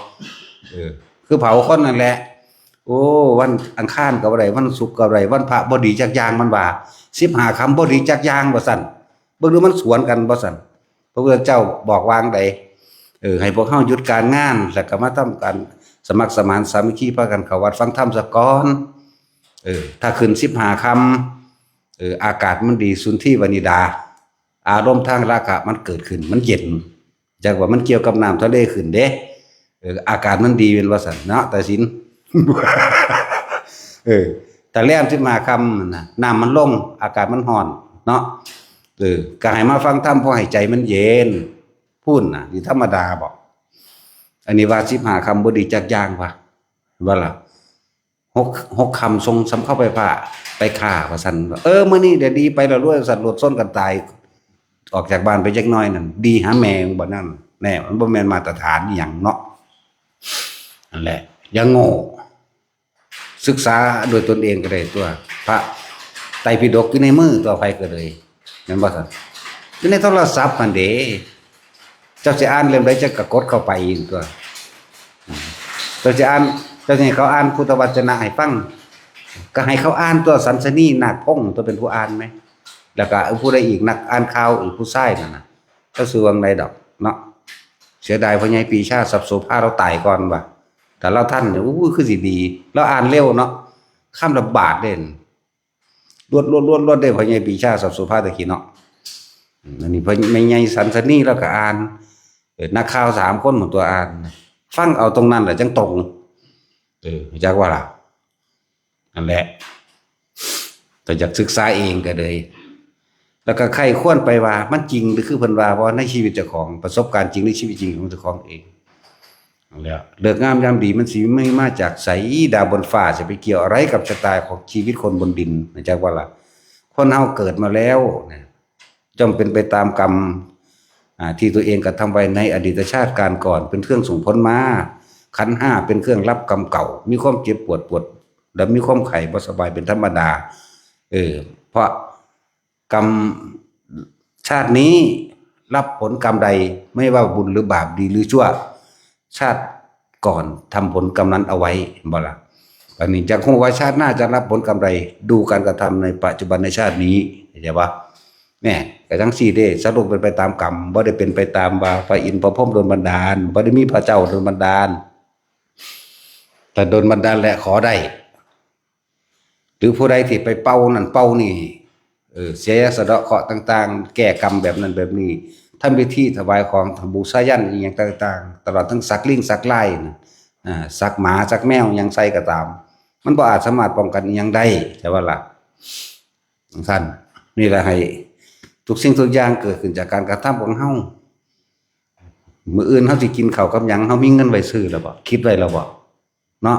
เออ คือเผาคนนั่นแหละ โอ้ วันอังคารก็บ่ได้ วันศุกร์ก็บ่ได้ วันพระบ่ดีจักอย่าง มันว่า สิบห้าค่ำบ่ดีจักอย่าง ว่าซั่น เบิ่งดูมันสวนกันบ่ซั่น พระพุทธเจ้าบอกว่าจั่งใด เออ ให้พวกเฮาหยุดการงาน แล้วก็มาทำการสมัครสมานสามัคคี พากันเข้าวัดฟังธรรมซะก่อน เออ ถ้าขึ้นสิบห้าค่ำ เออ อากาศมันดี สุนทรีวนิดา อารมณ์ทางราคะมันเกิดขึ้น มันเย็น จักว่ามันเกี่ยวกับน้ำทะเลขึ้นเด้ เออ อากาศมันดี แม่นว่าซั่นเนาะ ตาสิน เออ แต่แรมสิบห้าค่ำนั่นน่ะ น้ำมันลง อากาศมันร้อนเนาะ เออ ก็ให้มาฟังธรรม พอให้ใจมันเย็น พู้นน่ะ สิธรรมดาบ่ อันนี้ว่าสิบห้าค่ำบ่ดีจักอย่างวะ ว่าล่ะ หก หกค่ำส่งสำเข้าไปผ้า ไปฆ่า ว่าซั่น เออ มื้อนี้เดี๋ยวดีไปแล้วรวย ว่าซั่น รถชนกันตาย ออกจากบ้านไปจักหน่อยนั่น ดีหาแม่มึงบ่นั่น แน่ มันบ่แม่นมาตรฐานอีหยังเนาะ นั่นแหละ อย่าโง่ ศึกษาด้วยตนเองก็ได้ตัว พระไตรปิฎกอยู่ในมือตัว ไผก็เลย แม่นบ่ซั่น อยู่ในโทรศัพท์หั่นเด้ เจ้าสิอ่านเล่มใดเจ้าก็กดเข้าไปเองตัว เจ้าสิอ่าน เจ้าสิให้เขาอ่านพุทธวจนะให้ฟัง ก็ให้เขาอ่านตัว สันสนีนาคพงษ์ตัวเป็นผู้อ่านไหม แล้วก็ผู้ใดอีก นักอ่านข่าวอีกผู้ชายนั่นน่ะ ก็คือวังใดดอกเนาะ เสียดายพ่อใหญ่ปรีชา ทรัพย์โสภา เราตายก่อนว่ะ แต่เราทันเนี่ย อู้ คือสิดี เราอ่านเร็วเนาะ คำละบาทเด่น รวด รวด รวด รวดได้พ่อใหญ่ปรีชา ทรัพย์โสภา ตะกี้เนาะ อืม อันนี้พ่อแม่ใหญ่สันสนีเราก็อ่าน เออ นักข่าวสามคนของตัวอ่าน ฟังเอาตรงนั้นแหละจังตรง เออ จักว่าล่ะ นั่นแหละ แต่อยากศึกษาเองก็เลย แล้วก็ใคร่ครวญไปว่ามันจริงหรือคือเพิ่นว่า เพราะในชีวิตเจ้าของ ประสบการณ์จริงในชีวิตจริงของเจ้าของเอง แล้วเลิกงามยามดีมันสิไม่มาจากไส ดาวบนฟ้าจะไปเกี่ยวอะไรกับชะตาของชีวิตคนบนดิน นะจักว่าล่ะ คนเฮาเกิดมาแล้วนะ ย่อมเป็นไปตามกรรม อ่า ที่ตัวเองกระทำไว้ในอดีตชาติการก่อน เป็นเครื่องส่งผลมา ขันธ์ห้าเป็นเครื่องรับกรรมเก่า มีความเจ็บปวดปวด และมีความไข้บ่สบายเป็นธรรมดา เออ เพราะกรรมชาตินี้รับผลกรรมใด ไม่ว่าบุญหรือบาปดีหรือชั่ว ชาติก่อนทำผลกรรมนั้นเอาไว้ เห็นบ่ล่ะ อันนี้จะคงว่าชาติหน้าจะรับผลกรรมใด ดูการกระทำในปัจจุบันในชาตินี้ เข้าใจปะ เนี่ย ก็จั่งซี้เด้ สรุปเป็นไปตามกรรม บ่ได้เป็นไปตามว่าพระอินทร์พระพรหมดลบันดาล บ่ได้มีพระเจ้าดลบันดาล แต่ดลบันดาลแหละขอได้ หรือผู้ใดที่ไปเป่านั่นเป่านี่ เออ เสียยาสะเดาะเคราะห์ต่างๆ แก้กรรมแบบนั้นแบบนี้ ทำพิธีถวายของ บูชายัญอีหยังต่างๆ ตลอดทั้งสักลิงสักลายนะ อ่า สักหมาสักแมวหยังใส่ก็ตาม มันบ่อาจสามารถป้องกันอีหยังได้ ใช่บ่ล่ะ จั่งซั้น นี่แหละให้ทุกสิ่งทุกอย่างเกิดขึ้นจากการกระทำของเฮา มื้ออื่นเฮาสิกินข้าวกับหยัง เฮามีเงินไว้ซื้อแล้วบ่ คิดไว้แล้วบ่ เนาะ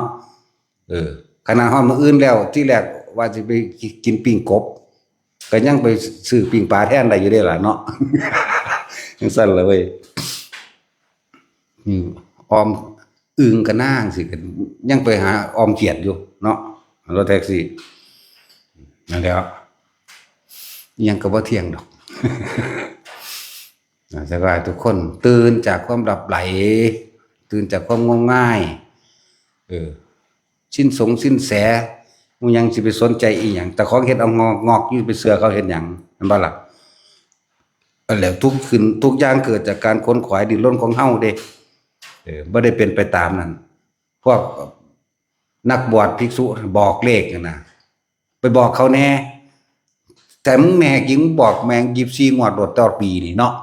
เออ ขนาดฮอดมื้ออื่นแล้ว ที่แรกว่าสิไปกินปิ้งกบ ก็ยังไปซื้อปิ้งปลาแทนได้อยู่เด้ล่ะเนาะ จั่งซั้นล่ะเว้ย อืม ออมอึ่งกับนางสิ ก็ยังไปหาออมเขียดอยู่เนาะ รถแท็กซี่ นั่นแหละ ยังก็บ่เที่ยงดอก นะ แต่ว่าทุกคนตื่นจากความหลับไหล ตื่นจากความง่วงง่าย เออ สิ้นสงสิ้นแส มึงยังสิไปสนใจอีหยัง แต่ของเฮ็ดเอางอกงอกอยู่ ไปเชื่อเขาเฮ็ดหยัง แม่นบ่ล่ะ อันแล้วทุกขึ้นทุกอย่างเกิดจากการขนขวายดิ้นรนของเฮาเด้ เออ บ่ได้เป็นไปตามนั้น พวกนักบวชภิกษุบอกเลขนั่นนะ ไปบอกเขาแน่ แต่มึงแน่จริง มึงบอกแม่งยี่สิบสี่งวดโลดต่อปีนี่เนาะ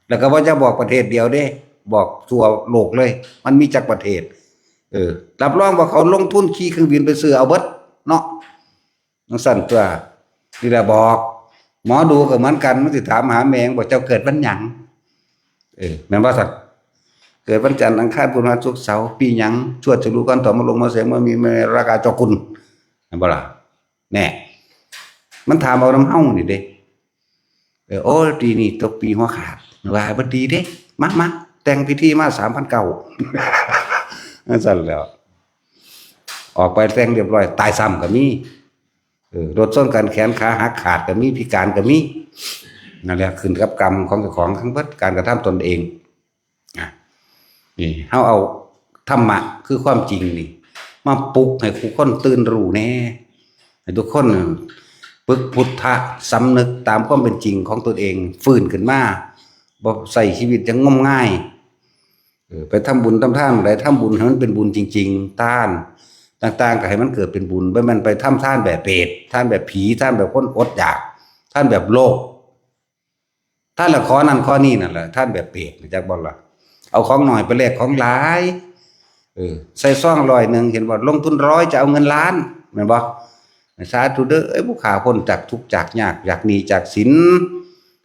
แล้วก็บ่จะบอกประเทศเดียวเด้ บอกทั่วโลกเลย มันมีจักประเทศ เออ รับรองว่าเขาลงทุนขี่เครื่องบินไปซื้อเอาเบิดเนาะ จั่งซั้นตัว นี่แหละบอก หมอดูก็เหมือนกัน มันสิถามหาแม่ง บอกเจ้าเกิดวันหยัง เออ แม่นบ่ซั่น เกิดวันจันทร์ อังคาร พุธ พฤหัส ศุกร์ เสาร์ ปีหยัง ชวด ฉลู กันทอง มะโรง มะแสง มะมี มะเม รากา จอกุล แม่นบ่ล่ะ แน่ มันถามเอานำเฮานี่เด้ เออ โอ้ ปีนี้ตกปีหัวขาด ว่าบ่ดีเด้ มา มา แต่งพิธีมา สามพันเก้า จั่งซั้นแหล้ว ออกไปแต่งเรียบร้อย ตายซ้ำก็มี เออ รถชนกัน แขนขาหักขาดก็มี พิการก็มี นั่นแหละ ขึ้นกับกรรมของเจ้าของทั้งเบิด การกระทำตนเอง อ่ะ นี่ เฮาเอาธรรมะคือความจริงนี่ มาปลุกให้ทุกคนตื่นรู้แน่ ให้ทุกคนปึกพุทธะสำนึกตามความเป็นจริงของตนเอง ฟื้นขึ้นมา บ่ใช้ชีวิตอย่างงมงาย เออ ไปทำบุญทำทานใด ทำบุญให้มันเป็นบุญจริงๆ ทานต่างๆ ก็ให้มันเกิดเป็นบุญ บ่แม่นไปทำทานแบบเปรต ทานแบบผี ทานแบบคนอดอยาก ทานแบบโลภ ทานละขอนั่นขอนี่นั่นแหละ ทานแบบเปรต รู้จักบ่ล่ะ เอาของน้อยไปแลกของหลาย เออ ใส่ซองร้อยหนึ่ง เห็นบ่ ลงทุนร้อยจะเอาเงินล้าน แม่นบ่ สาธุเด้อ เอ้ย ผู้ข้าพ้นจากทุกข์จากยาก จากหนี้จากสิน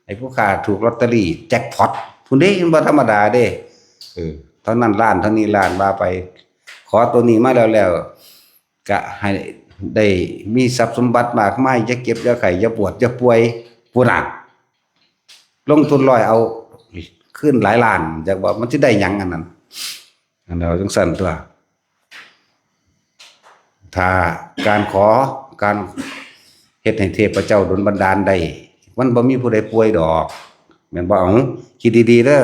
ให้ผู้ข้าถูกลอตเตอรี่แจ็คพอต พุ้นเด้ มันบ่ธรรมดาเด้ เออ เท่านั้นล้าน เท่านี้ล้าน ว่าไป ขอตัวนี้มาแล้วแล้ว ก็ให้ได้มีทรัพย์สมบัติมากมาย อย่าเจ็บอย่าไข้ อย่าปวดอย่าป่วย พุ้นน่ะ ลงทุนร้อย เอาคืนหลายล้าน จักว่ามันสิได้หยังอันนั้น อันเดียวจั่งซั้นตัว ถ้าการขอ การเฮ็ดให้เทพเจ้าดลบันดาลได้ มันบ่มีผู้ใดป่วยดอก แม่นบ่ เอา คิดดีๆ เด้อ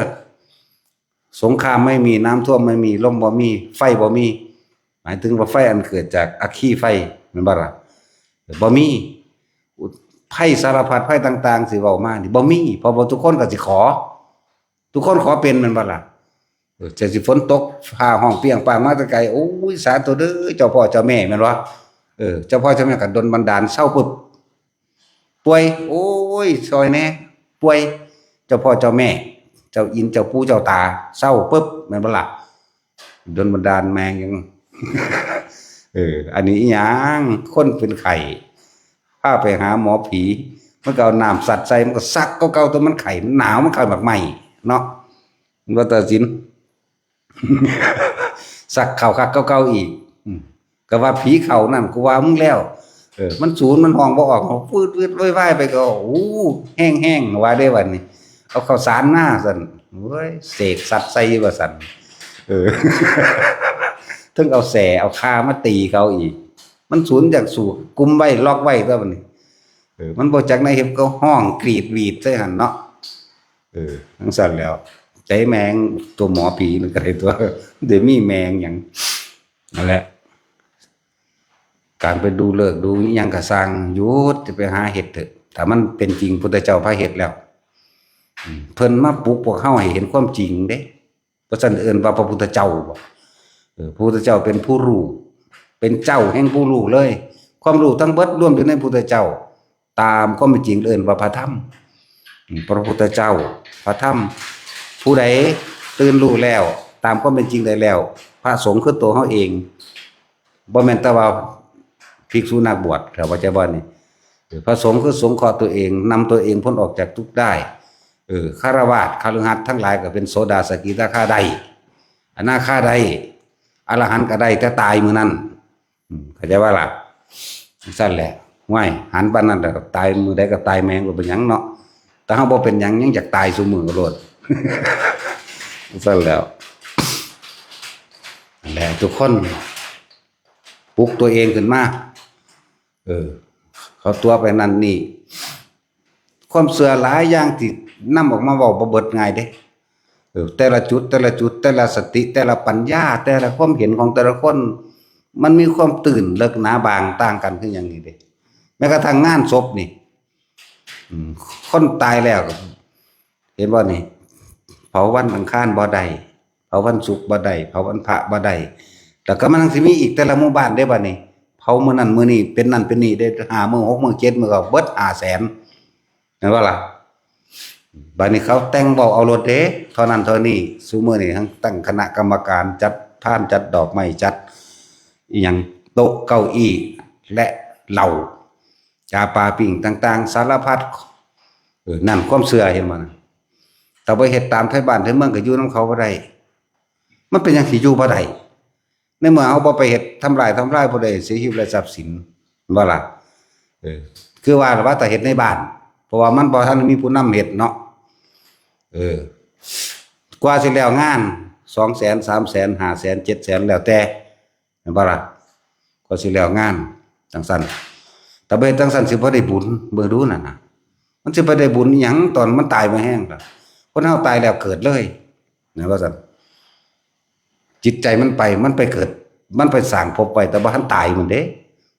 สงครามไม่มี น้ำท่วมไม่มี ลมบ่มี ไฟบ่มี หมายถึงว่าไฟอันเกิดจากอัคคีไฟ แม่นบ่ล่ะ บ่มี ภัยสารพัดภัยต่างๆ สิเว้ามานี่บ่มี เพราะว่าทุกคนก็สิขอ ทุกคนขอเป็น แม่นบ่ล่ะ เออ จั่งสิฝนตก ฟ้าฮ้องเปรี้ยงป้างมาแต่ไกล โอ้ย สาธุเด้อ เจ้าพ่อเจ้าแม่ แม่นบ่ เออ เจ้าพ่อเจ้าแม่ก็ดลบันดาล เซาปึ๊บ ป่วย โอ้ย ซ่อยแหน่ ป่วย เจ้าพ่อเจ้าแม่ เจ้าอิน เจ้าปู่เจ้าตา เซาปึ๊บ แม่นบ่ล่ะ ดลบันดาลแม่งยัง เออ อันนี้อีหยัง คนเป็นไข้ พาไปหาหมอผี มันก็เอาน้ำสัดใส่ มันก็สักเก่าๆ ตัวมันไข้ มันหนาว มันไข้มากไหม้เนาะ มันว่าตัดสิน สักเข้าคักเก่าๆ อีก อืม ก็ว่าผีเข้านั่น กูว่ามึงแล้ว เออ มันสูน มันฮ้องบ่ออก ฟืดๆ วายๆ ไปก็ โอ้ แห้งๆ ว่าได้บัดนี้ เอาข้าวสารมาสั่น โอ้ย เสกสัตว์ใส่ว่าสั่น เออ ถึงเอาแส่เอาคามาตีเขาอีก มันสูนจากสู่กุมไว้ล็อกไว้ตัวมันนี่ เออ มันบ่จักในเห็บก็ห้องกรีดหวีดใส่หั่นเนาะ เออ จั่งซั่นแล้ว ใจแมงตัวหมอผีมันก็ได้ตัว เดี๋ยวมีแมงหยัง นั่นแหละ การไปดูฤกษ์ดูอิหยังก็ซ่าง หยุด จะไปหาเฮ็ดเถอะ ถ้ามันเป็นจริงพุทธเจ้าพาเฮ็ดแล้ว อืม เพิ่นมาปลุกพวกเฮาให้เห็นความจริงเด้ เพราะฉะนั้นเอิ้นว่าพระพุทธเจ้าบ่ เออ พระพุทธเจ้าเป็นผู้รู้ เป็นเจ้าแห่งผู้รู้เลย ความรู้ทั้งเบิดรวมอยู่ในพุทธเจ้า ตามความเป็นจริงเอิ้นว่าพระธรรม อืม พระพุทธเจ้า พระธรรม ผู้ใดตื่นรู้แล้ว ตามความเป็นจริงได้แล้ว พระสงฆ์คือตัวเฮาเอง บ่แม่นแต่ว่าภิกษุนักบวช เข้าใจบ่นี่ เออ พระสงฆ์คือสงเคราะห์ตัวเอง นำตัวเองพ้นออกจากทุกข์ได้ เออ ฆราวาส คฤหัสถ์ทั้งหลายก็เป็นโสดาสกิทาคาได้ อนาคาได้ อรหันต์ก็ได้ แต่ตายมื้อนั้น อืม เข้าใจบ่ล่ะ ซั่นแหละ ห้วย หันปานนั้นแล้วก็ตาย มื้อใดก็ตายแม่ง บ่เป็นหยังเนาะ แต่เฮาบ่เป็นหยัง ยังอยากตายซุมื้อโลด ซั่นแล้ว นั่นแหละ ทุกคนปลุกตัวเองขึ้นมา เออ เขาตัวไปนั่นนี่ ความเชื่อหลายอย่างที่นำออกมาเว้าบ่เบิดง่ายเด้ เออ แต่ละจุด แต่ละจุด แต่ละสติ แต่ละปัญญา แต่ละความเห็นของแต่ละคน มันมีความตื่นเลิกหนาบางต่างกันคือหยังนี่เด้ แม้กระทั่งงานศพนี่ อืม คนตายแล้วก็ เห็นบ่นี่ เผาวันอังคารบ่ได้ เผาวันศุกร์บ่ได้ เผาวันพระบ่ได้ แล้วก็มันยังสิมีอีกแต่ละหมู่บ้านเด้บัดนี้ เผามื้อนั้นมื้อนี้ เป็นนั่นเป็นนี่ได้ ห้ามื้อ หกมื้อ เจ็ดมื้อ ก็เบิด ห้าแสน แม่นบ่ล่ะ บัดนี้เขาแต่งเว้าเอาโลดเด้ เท่านั้นเท่านี้ ซุมื้อนี้ทั้งตั้งคณะกรรมการ จัดพาน จัดดอกไม้ จัดอิหยัง โต๊ะเก้าอี้ และเหล้า จาปาปิ้งต่างๆ สารพัด เออ นั่นความเชื่อ เห็นบ่นะ แต่บ่เฮ็ดตามไทบ้านไทเมืองก็อยู่นำเขาบ่ได้ มันเป็นหยังสิอยู่บ่ได้ ในเมื่อเฮาบ่ไปเฮ็ดทำลาย ทำลายผู้ใด เสียชีวิตและทรัพย์สิน บ่ล่ะ เออ คือว่าล่ะว่าแต่เฮ็ดในบ้าน เพราะว่ามันบ่ทันมีผู้นำเฮ็ดเนาะ เออ กว่าสิแล้วงาน สองแสน สามแสน ห้าแสน เจ็ดแสน แล้วแต่ แม่นบ่ล่ะ กว่าสิแล้วงาน จั่งซั่น แต่บ่เฮ็ดจั่งซั่นสิบ่ได้บุญ เบิ่งดูนั่นน่ะ มันสิไปได้บุญอิหยัง ตอนมันตายบ่แห้งล่ะ คนเฮาตายแล้วเกิดเลย นะว่าซั่น จิตใจมันไป มันไปเกิด มันไปสร้างภพไว้ แต่บ่ทันตายมันเด้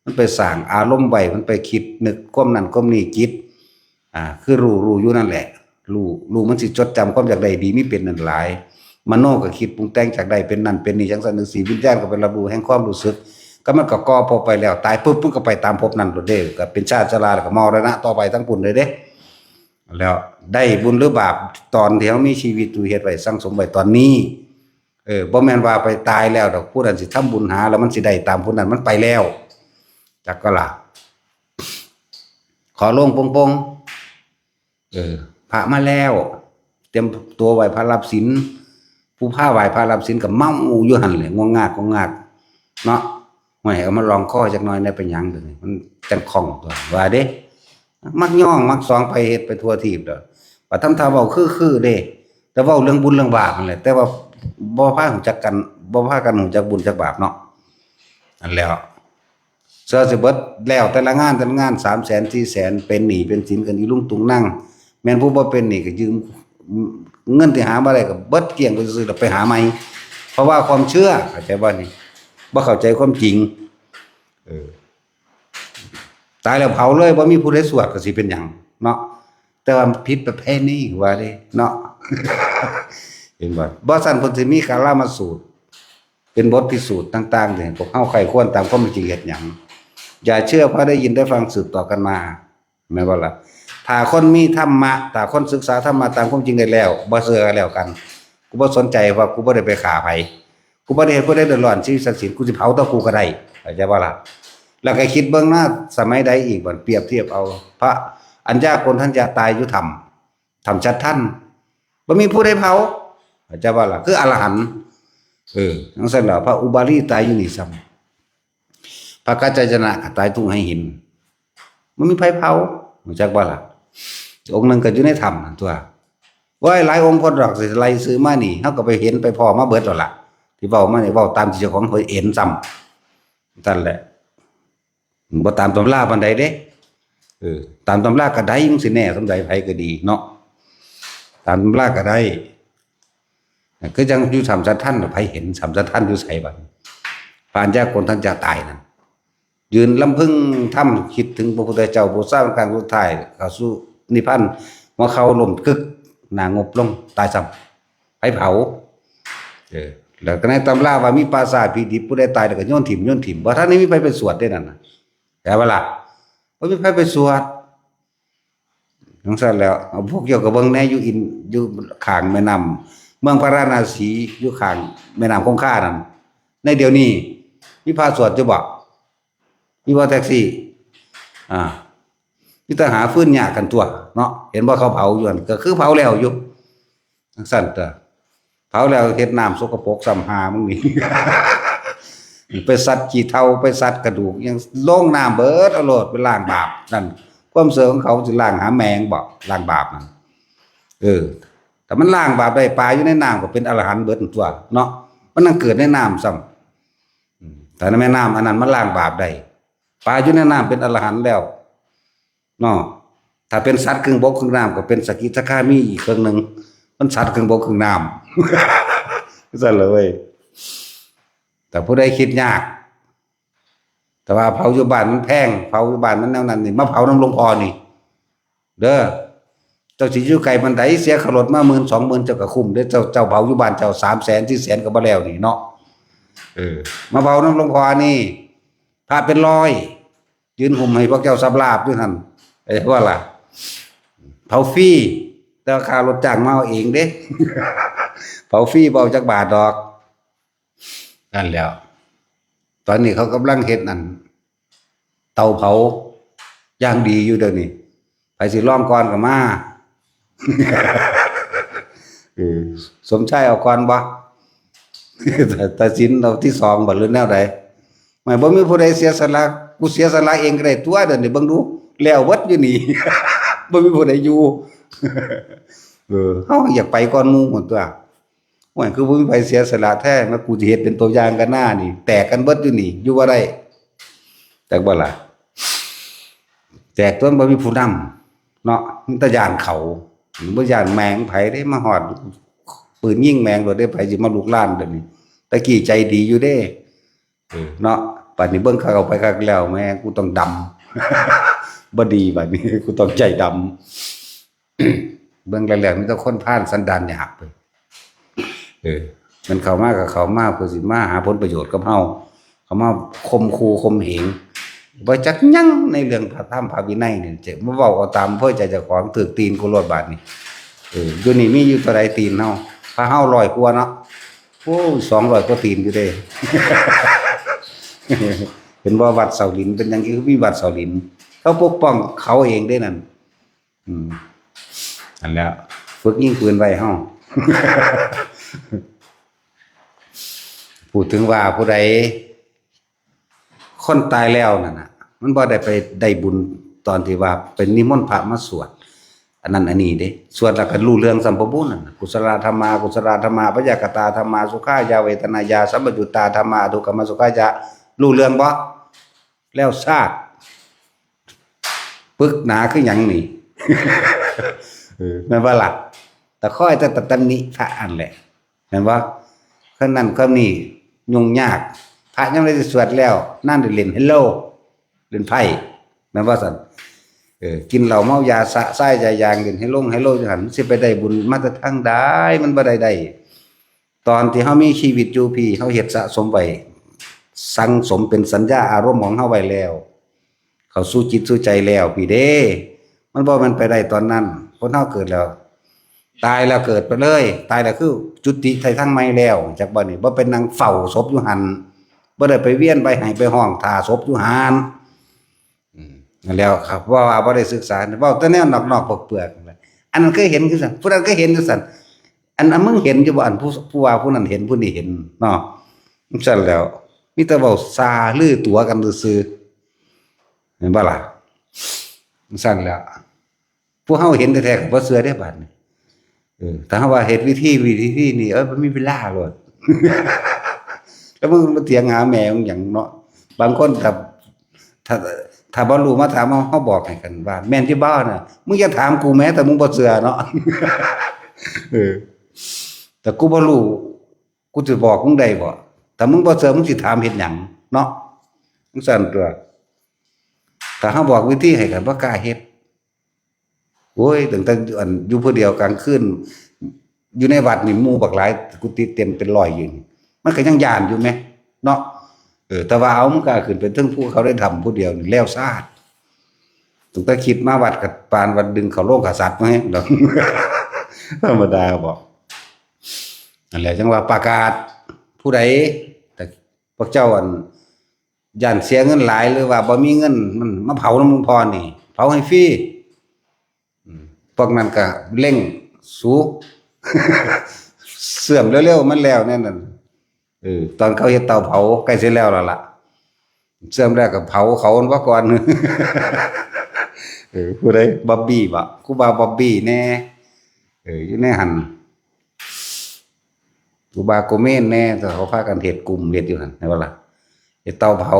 มันไปสร้างอารมณ์ไว้ มันไปคิดนึกความนั้นความนี้ จิต อ่า คือรู้ รู้อยู่นั่นแหละ รู้ รู้มันสิจดจำความอยากได้ดีมีเป็นนั่นหลาย มโนก็คิดปรุงแต่งอยากได้เป็นนั่นเป็นนี่ จั่งซั่นจั่งซี้ วิญญาณก็ไปรับรู้แห่งความรู้สึก ก็มันก็ก่อภพไปแล้ว ตายปุ๊บมันก็ไปตามภพนั้นโลดเด้ ก็เป็นชาติชรา แล้วก็มรณะต่อไปทั้งปุ้นเลยเด้ แล้วได้บุญหรือบาป ตอนที่เฮามีชีวิตอยู่ เฮ็ดไว้สั่งสมไว้ตอนนี้ เออ บ่แม่นว่าไปตายแล้วดอก ผู้นั้นสิทำบุญหา แล้วมันสิได้ตามผู้นั้น มันไปแล้ว จักก็ล่ะ ขอโล่งโป่งๆ เออ พระมาแล้ว เตรียมตัวไหว้พระรับศีล ผู้พาไหว้พระรับศีลก็เมาอยู่หั่นแหละ ง่วงงาก ง่วงงาก เนาะ ห้วย เอามาลองคอจักหน่อยแหน่ เป็นหยังเดี๋ยวนี้ มันจั่งคล่องตัว ว่าเด้ มักย่อง มักสอง ไปเฮ็ดไปทั่วทีปเด้อ บัดทำท่าเว้าคือๆ เด้ แต่เว้าเรื่องบุญเรื่องบาปนั่นแหละ แต่ว่าบ่พารู้จักกัน บ่พากันรู้จักบุญจักบาปเนาะ นั่นแหล้ว เสื้อสิเบิดแล้วแต่ละงาน แต่ละงาน สามแสน สี่แสน เป็นหนี้เป็นสินกันอีลุงตุงนั่ง แม่นผู้บ่เป็นหนี้ก็ยืม เงินที่หามาได้ก็เบิดเกลี้ยงไปซื่อๆ แล้วไปหาใหม่ เพราะว่าความเชื่อ เข้าใจบ่นี่ บ่เข้าใจความจริง เออ ตายแล้วเผาเลย บ่มีผู้ใดสวดก็สิเป็นหยังเนาะ แต่ว่าผิดประเพณีว่าเด้เนาะ เห็นบ่ บ่ซั่นเพิ่นสิมีกาลามสูตร เป็นบทพิสูจน์ต่างๆ ที่ให้พวกเฮาใคร่ครวญตามความเป็นจริงเฮ็ดหยัง อย่าเชื่อเพราะได้ยินได้ฟังสืบต่อกันมา แม่นบ่ล่ะ ถ้าคนมีธรรมะ ถ้าคนศึกษาธรรมะตามความจริงได้แล้ว บ่เชื่อก็แล้วกัน กูบ่สนใจ ว่ากูบ่ได้ไปฆ่าไผ กูบ่ได้เฮ็ดผู้ใดเดือดร้อนชีวิตทรัพย์สิน กูสิเผาตัวกูก็ได้ เข้าใจบ่ล่ะ แล้วก็คิดเบิ่งนะ สมัยใดอีกบัด เปรียบเทียบเอา พระอัญญาโกณฑัญญะตายอยู่ถ้ำ ถ้ำฉัตรทัน บ่มีผู้ใดเผา เข้าใจบ่ล่ะ คืออรหันต์ เออ จั่งซั่นแล้ว พระอุบาลีตายอยู่นี่ซ้ำ พระกัจจายนะก็ตายทุ่งไหหิน บ่มีไผเผา รู้จักบ่ล่ะ องค์หนึ่งก็อยู่ในถ้ำนั่นตั๊ว โอ้ย หลายองค์โพดดอก สิไล่ชื่อมานี่ เฮาก็ไปเห็นไปพ้อมาเบิดแล้วล่ะ ที่เว้ามานี่ เว้าตามที่เจ้าของเพิ่นเห็นซ้ำ ซั่นแหละ บ่ตามตำราปานใดเด้ เออ ตามตำราก็ได้ จั่งซี้แหน่ สำใดไผก็ดีเนาะ ตามตำราก็ได้ คือจั่งอยู่ถ้ำสะทัน ไผเห็นถ้ำสะทันอยู่ไสบัดนี้ พระอัญญาโกณฑัญจะตายนั่น ยืนลำพึงทำ คิดถึงพระพุทธเจ้า บูชาเป็นครั้งสุดท้าย เข้าสู่นิพพาน หัวเข่าล้มกึก หน้างบลง ตายซ้ำ ไผเผา เออ แล้วก็ในตำราว่ามีป่าช้าผีดิบ ผู้ใดตายแล้วก็โยนถิ่ม โยนถิ่ม บ่ทันได้มีไผไปสวดเด้นั่นน่ะ เข้าใจบ่ล่ะ บ่มีไผไปสวด จั่งซั่นแล้ว เอาพวกเจ้าก็เบิ่งแหน่ อยู่อิน อยู่ข้างแม่น้ำ เมืองพาราณสี อยู่ข้างแม่น้ำคงคานั่น ในเดี๋ยวนี้ มีพระสวดอยู่บ่ มีบ่แท็กซี่ อ่า มีแต่หาฟืนยากกันตั๊วเนาะ เห็นบ่เขาเผาอยู่หั่น ก็คือเผาแล้วอยู่ จั่งซั่นตั๊ว เผาแล้วเฮ็ดน้ำสกปรกซ้ำ ห่ามึงนี่ ไปซัดขี้เถ้า ไปซัดกระดูก ยังลงน้ำเบิดเอาโลด ไปล้างบาปนั่น ความเชื่อของเขาสิล้างหาแมงบ่ ล้างบาปนั่น เออ ถ้ามันล้างบาปได้ ปลาอยู่ในน้ำก็เป็นอรหันต์เบิดตั๊วเนาะ มันนั่งเกิดในน้ำซ้ำ อืม แต่ในแม่น้ำอันนั้นมันล้างบาปได้ ปลาอยู่ในน้ำเป็นอรหันต์แล้วเนาะ ถ้าเป็นสัตว์ครึ่งบกครึ่งน้ำก็เป็นสกิทาคามีอีกครึ่งหนึ่ง มันสัตว์ครึ่งบกครึ่งน้ำ ซั่นเลยเว้ย แต่ผู้ใดคิดยาก แต่ว่าเผาอยู่บ้านมันแพง เผาอยู่บ้านมันแนวนั้นนี่ มาเผานำหลวงพ่อนี่ เด้อ เจ้าสิอยู่ไกลปานใด เสียค่ารถมาหมื่นสองหมื่น เจ้าก็คุ้มเด้อ เจ้า เจ้าเผาอยู่บ้านเจ้า สามแสน สี่แสน ก็บ่แล้วนี่เนาะ เออ มาเผานำหลวงพ่อนี่ พระเป็นร้อย ยืนห่มให้พวกเจ้าสำราบอยู่หั่น เอ้ย ว่าล่ะ เผาฟรี แต่ว่าค่ารถจ้างมาเอาเองเด้ เผาฟรี บ่เอาจักบาทดอก นั่นแหล้ว ตอนนี้เขากำลังเฮ็ดนั่น เตาเผา อย่างดีอยู่เดี๋ยวนี้ ไผสิลองก่อนก็มา เออ สมชายเอาก่อนบ่ ตัดสินเอาที่สองบ่ หรือแนวใด ไม่ บ่มีผู้ใดเสียสละ กูเสียสละเองก็ได้ตั๊ว เดี๋ยวนี้เบิ่งดู แล้วเบิดอยู่นี่ บ่มีผู้ใดอยู่ เออ เฮาอยากไปก่อนหมู่หมดตั๊ว โอ้ย คือบ่มีไผเสียสละแท้ มากูสิเฮ็ดเป็นตัวอย่างกันหน้านี่ แตกกันเบิดอยู่นี่ อยู่บ่ได้ จักบ่ล่ะ แตกตั๊ว บ่มีผู้นำเนาะ มันแต่ย้านเขา บ่ย้านแมงไผเด้ มาฮอด ปืนยิงแมงโลดเด้ ไผสิมาลุกลานเดี๋ยวนี้ แต่กี้ใจดีอยู่เด้ เออ เนาะ บัดนี้เบิ่งคักเอาไปคักแล้ว แม่ง กูต้องดำ บ่ดี บัดนี้ กูต้องใจดำ เบิ่งแล้วๆ มีแต่คนพาลสันดานหยาบเว้ย เออ มันเข้ามาก็เข้ามาเพื่อสิมาหาผลประโยชน์กับเฮา เข้ามาข่มขู่ข่มเหง บ่จักหยังในเรื่องพระธรรมพระวินัยนี่ จะมาเว้าเอาตามอำเภอใจเจ้าของ ถืกตีนกูโลดบาดนี้ เออ อยู่นี่มีอยู่เท่าใดตีนเฮา พระเฮาร้อยกว่าเนาะ โอ้ย สองร้อยกว่าตีนอยู่เด้ เห็นบ่ วัดเสาหลินเป็นหยังคือมีวัดเสาหลิน เขาปกป้องเขาเองเด้นั่น อืม อันแล้ว ฝึกยิงปืนไว้เฮา พูดถึงว่าผู้ใด คนตายแล้วนั่นน่ะ มันบ่ได้ไปได้บุญตอนที่ว่าเป็นนิมนต์พระมาสวด อันนั้นอันนี้เด้ สวดแล้วก็รู้เรื่องสัมปบุญนั่นน่ะ กุศลธรรมา กุศลธรรมา พยากตาธรรมา สุขายาเวทนายา สัมปยุตตาธรรมา ทุกขมสุขายา รู้เรื่องบ่ แล้วซาด ปึกหนาคือหยังนี่ เออ แม่นบ่ล่ะ แต่คอยแต่ตำหนิพระอันแหละ แม่นบ่ คนนั้นคนนี้ยุ่งยาก พระยังได้สวดแล้ว นั่นได้เล่นเฮลโล เล่นไพ่ แม่นบ่ซั่น เออ กินเหล้าเมายาสะสายยายาง เล่นไฮลงไฮโลอยู่หั่น มันสิไปได้บุญมาแต่ทางใด มันบ่ได้ได้ ตอนที่เฮามีชีวิตอยู่พี้ เฮาเฮ็ดสะสมไว้ สั่งสมเป็นสัญญาอารมณ์ของเฮาไว้แล้ว เข้าสู่จิตสู่ใจแล้วพี้เด้ มันบ่แม่นไปได้ตอนนั้น คนเฮาเกิดแล้ว ตายแล้วเกิดไปเลย ตายแล้วคือจุติไถ่ทางใหม่แล้ว จักบ่นี่ บ่ไปนั่งเฝ้าศพอยู่หั่น บ่ได้ไปเวียนไปไห้ไปฮ้องถ่าศพอยู่หั่น อืม นั่นแล้วครับ เพราะว่าบ่ได้ศึกษา เว้าแต่แนวนอกๆ เปลือกๆ นั่นแหละ อันนั้นเคยเห็นคือซั่น ผู้นั้นเคยเห็นคือซั่น อัน อันมึงเห็นอยู่บ่ อันผู้ ผู้ว่าผู้นั้นเห็น ผู้นี้เห็นเนาะ จั่งซั่นแล้ว มีแต่เว้าส่าลือตั๋วกันซื่อๆ เห็นบ่ล่ะ จั่งซั่นแล้ว ผู้เฮาเห็นแท้ๆ ก็บ่เชื่อเด้ บาดนี้ เออ ถ้าหากว่าเฮ็ดวิธี วิธีนี้ เอ้ย มันมีเวลาโลด แล้วมึงมาเถียงหาแม่มึงหยังเนาะ บางคนถ้า ถ้า ถ้าบ่รู้มาถามเฮา เฮาบอกให้กันว่า แม่นอยู่บ่น่ะ มึงอย่าถามกูแม้ แต่มึงบ่เชื่อเนาะ เออ แต่กูบ่รู้ กูสิบอกมึงได้บ่ ถ้ามึงบ่เชื่อ มึงสิถามเฮ็ดหยังเนาะ จั่งซั้นตั๊ว ถ้าเฮาบอกวิธีให้กัน บ่กล้าเฮ็ด โอ้ย ตั้งแต่อันอยู่ผู้เดียวกลางคืน อยู่ในวัดนี่หมู่บักหลาย กุฏิเต็มเป็นร้อยอยู่นี่ มันก็ยังย้านอยู่แหมเนาะ เออ แต่ว่าเอา มึงกล้าขึ้นไปเทิงภูเขาได้ถ้ำผู้เดียวนี่ แล้วซาด ตั้งแต่คิดมาวัดกับปานวัดดึงเขาโลกกษัตริย์มาแฮงดอก ธรรมดาบ่ นั่นแหละจั่งว่าประกาศ ผู้ใด แต่พวกเจ้าอัน ย้านเสียเงินหลาย หรือว่าบ่มีเงิน มันมาเผานำหลวงพ่อนี่ เผาให้ฟรี อืม พวกนั้นก็เร่งสู เสื่อมเร็วๆ มันแล้วแน่นั่น เออ ตอนเขาเฮ็ดเตาเผาใกล้สิแล้วแล้วล่ะ เสื่อมแล้วก็เผาเขาว่าก่อน เออ ผู้ใด บ๊อบบี้บ่ ครูบาบ๊อบบี้แน่ เออ อยู่ในหั่น ครูบาโกเมนแน่ แต่เขาพากันเฮ็ดกลุ่มเฮ็ดอยู่หั่น เห็นบ่ล่ะ เฮ็ดเตาเผา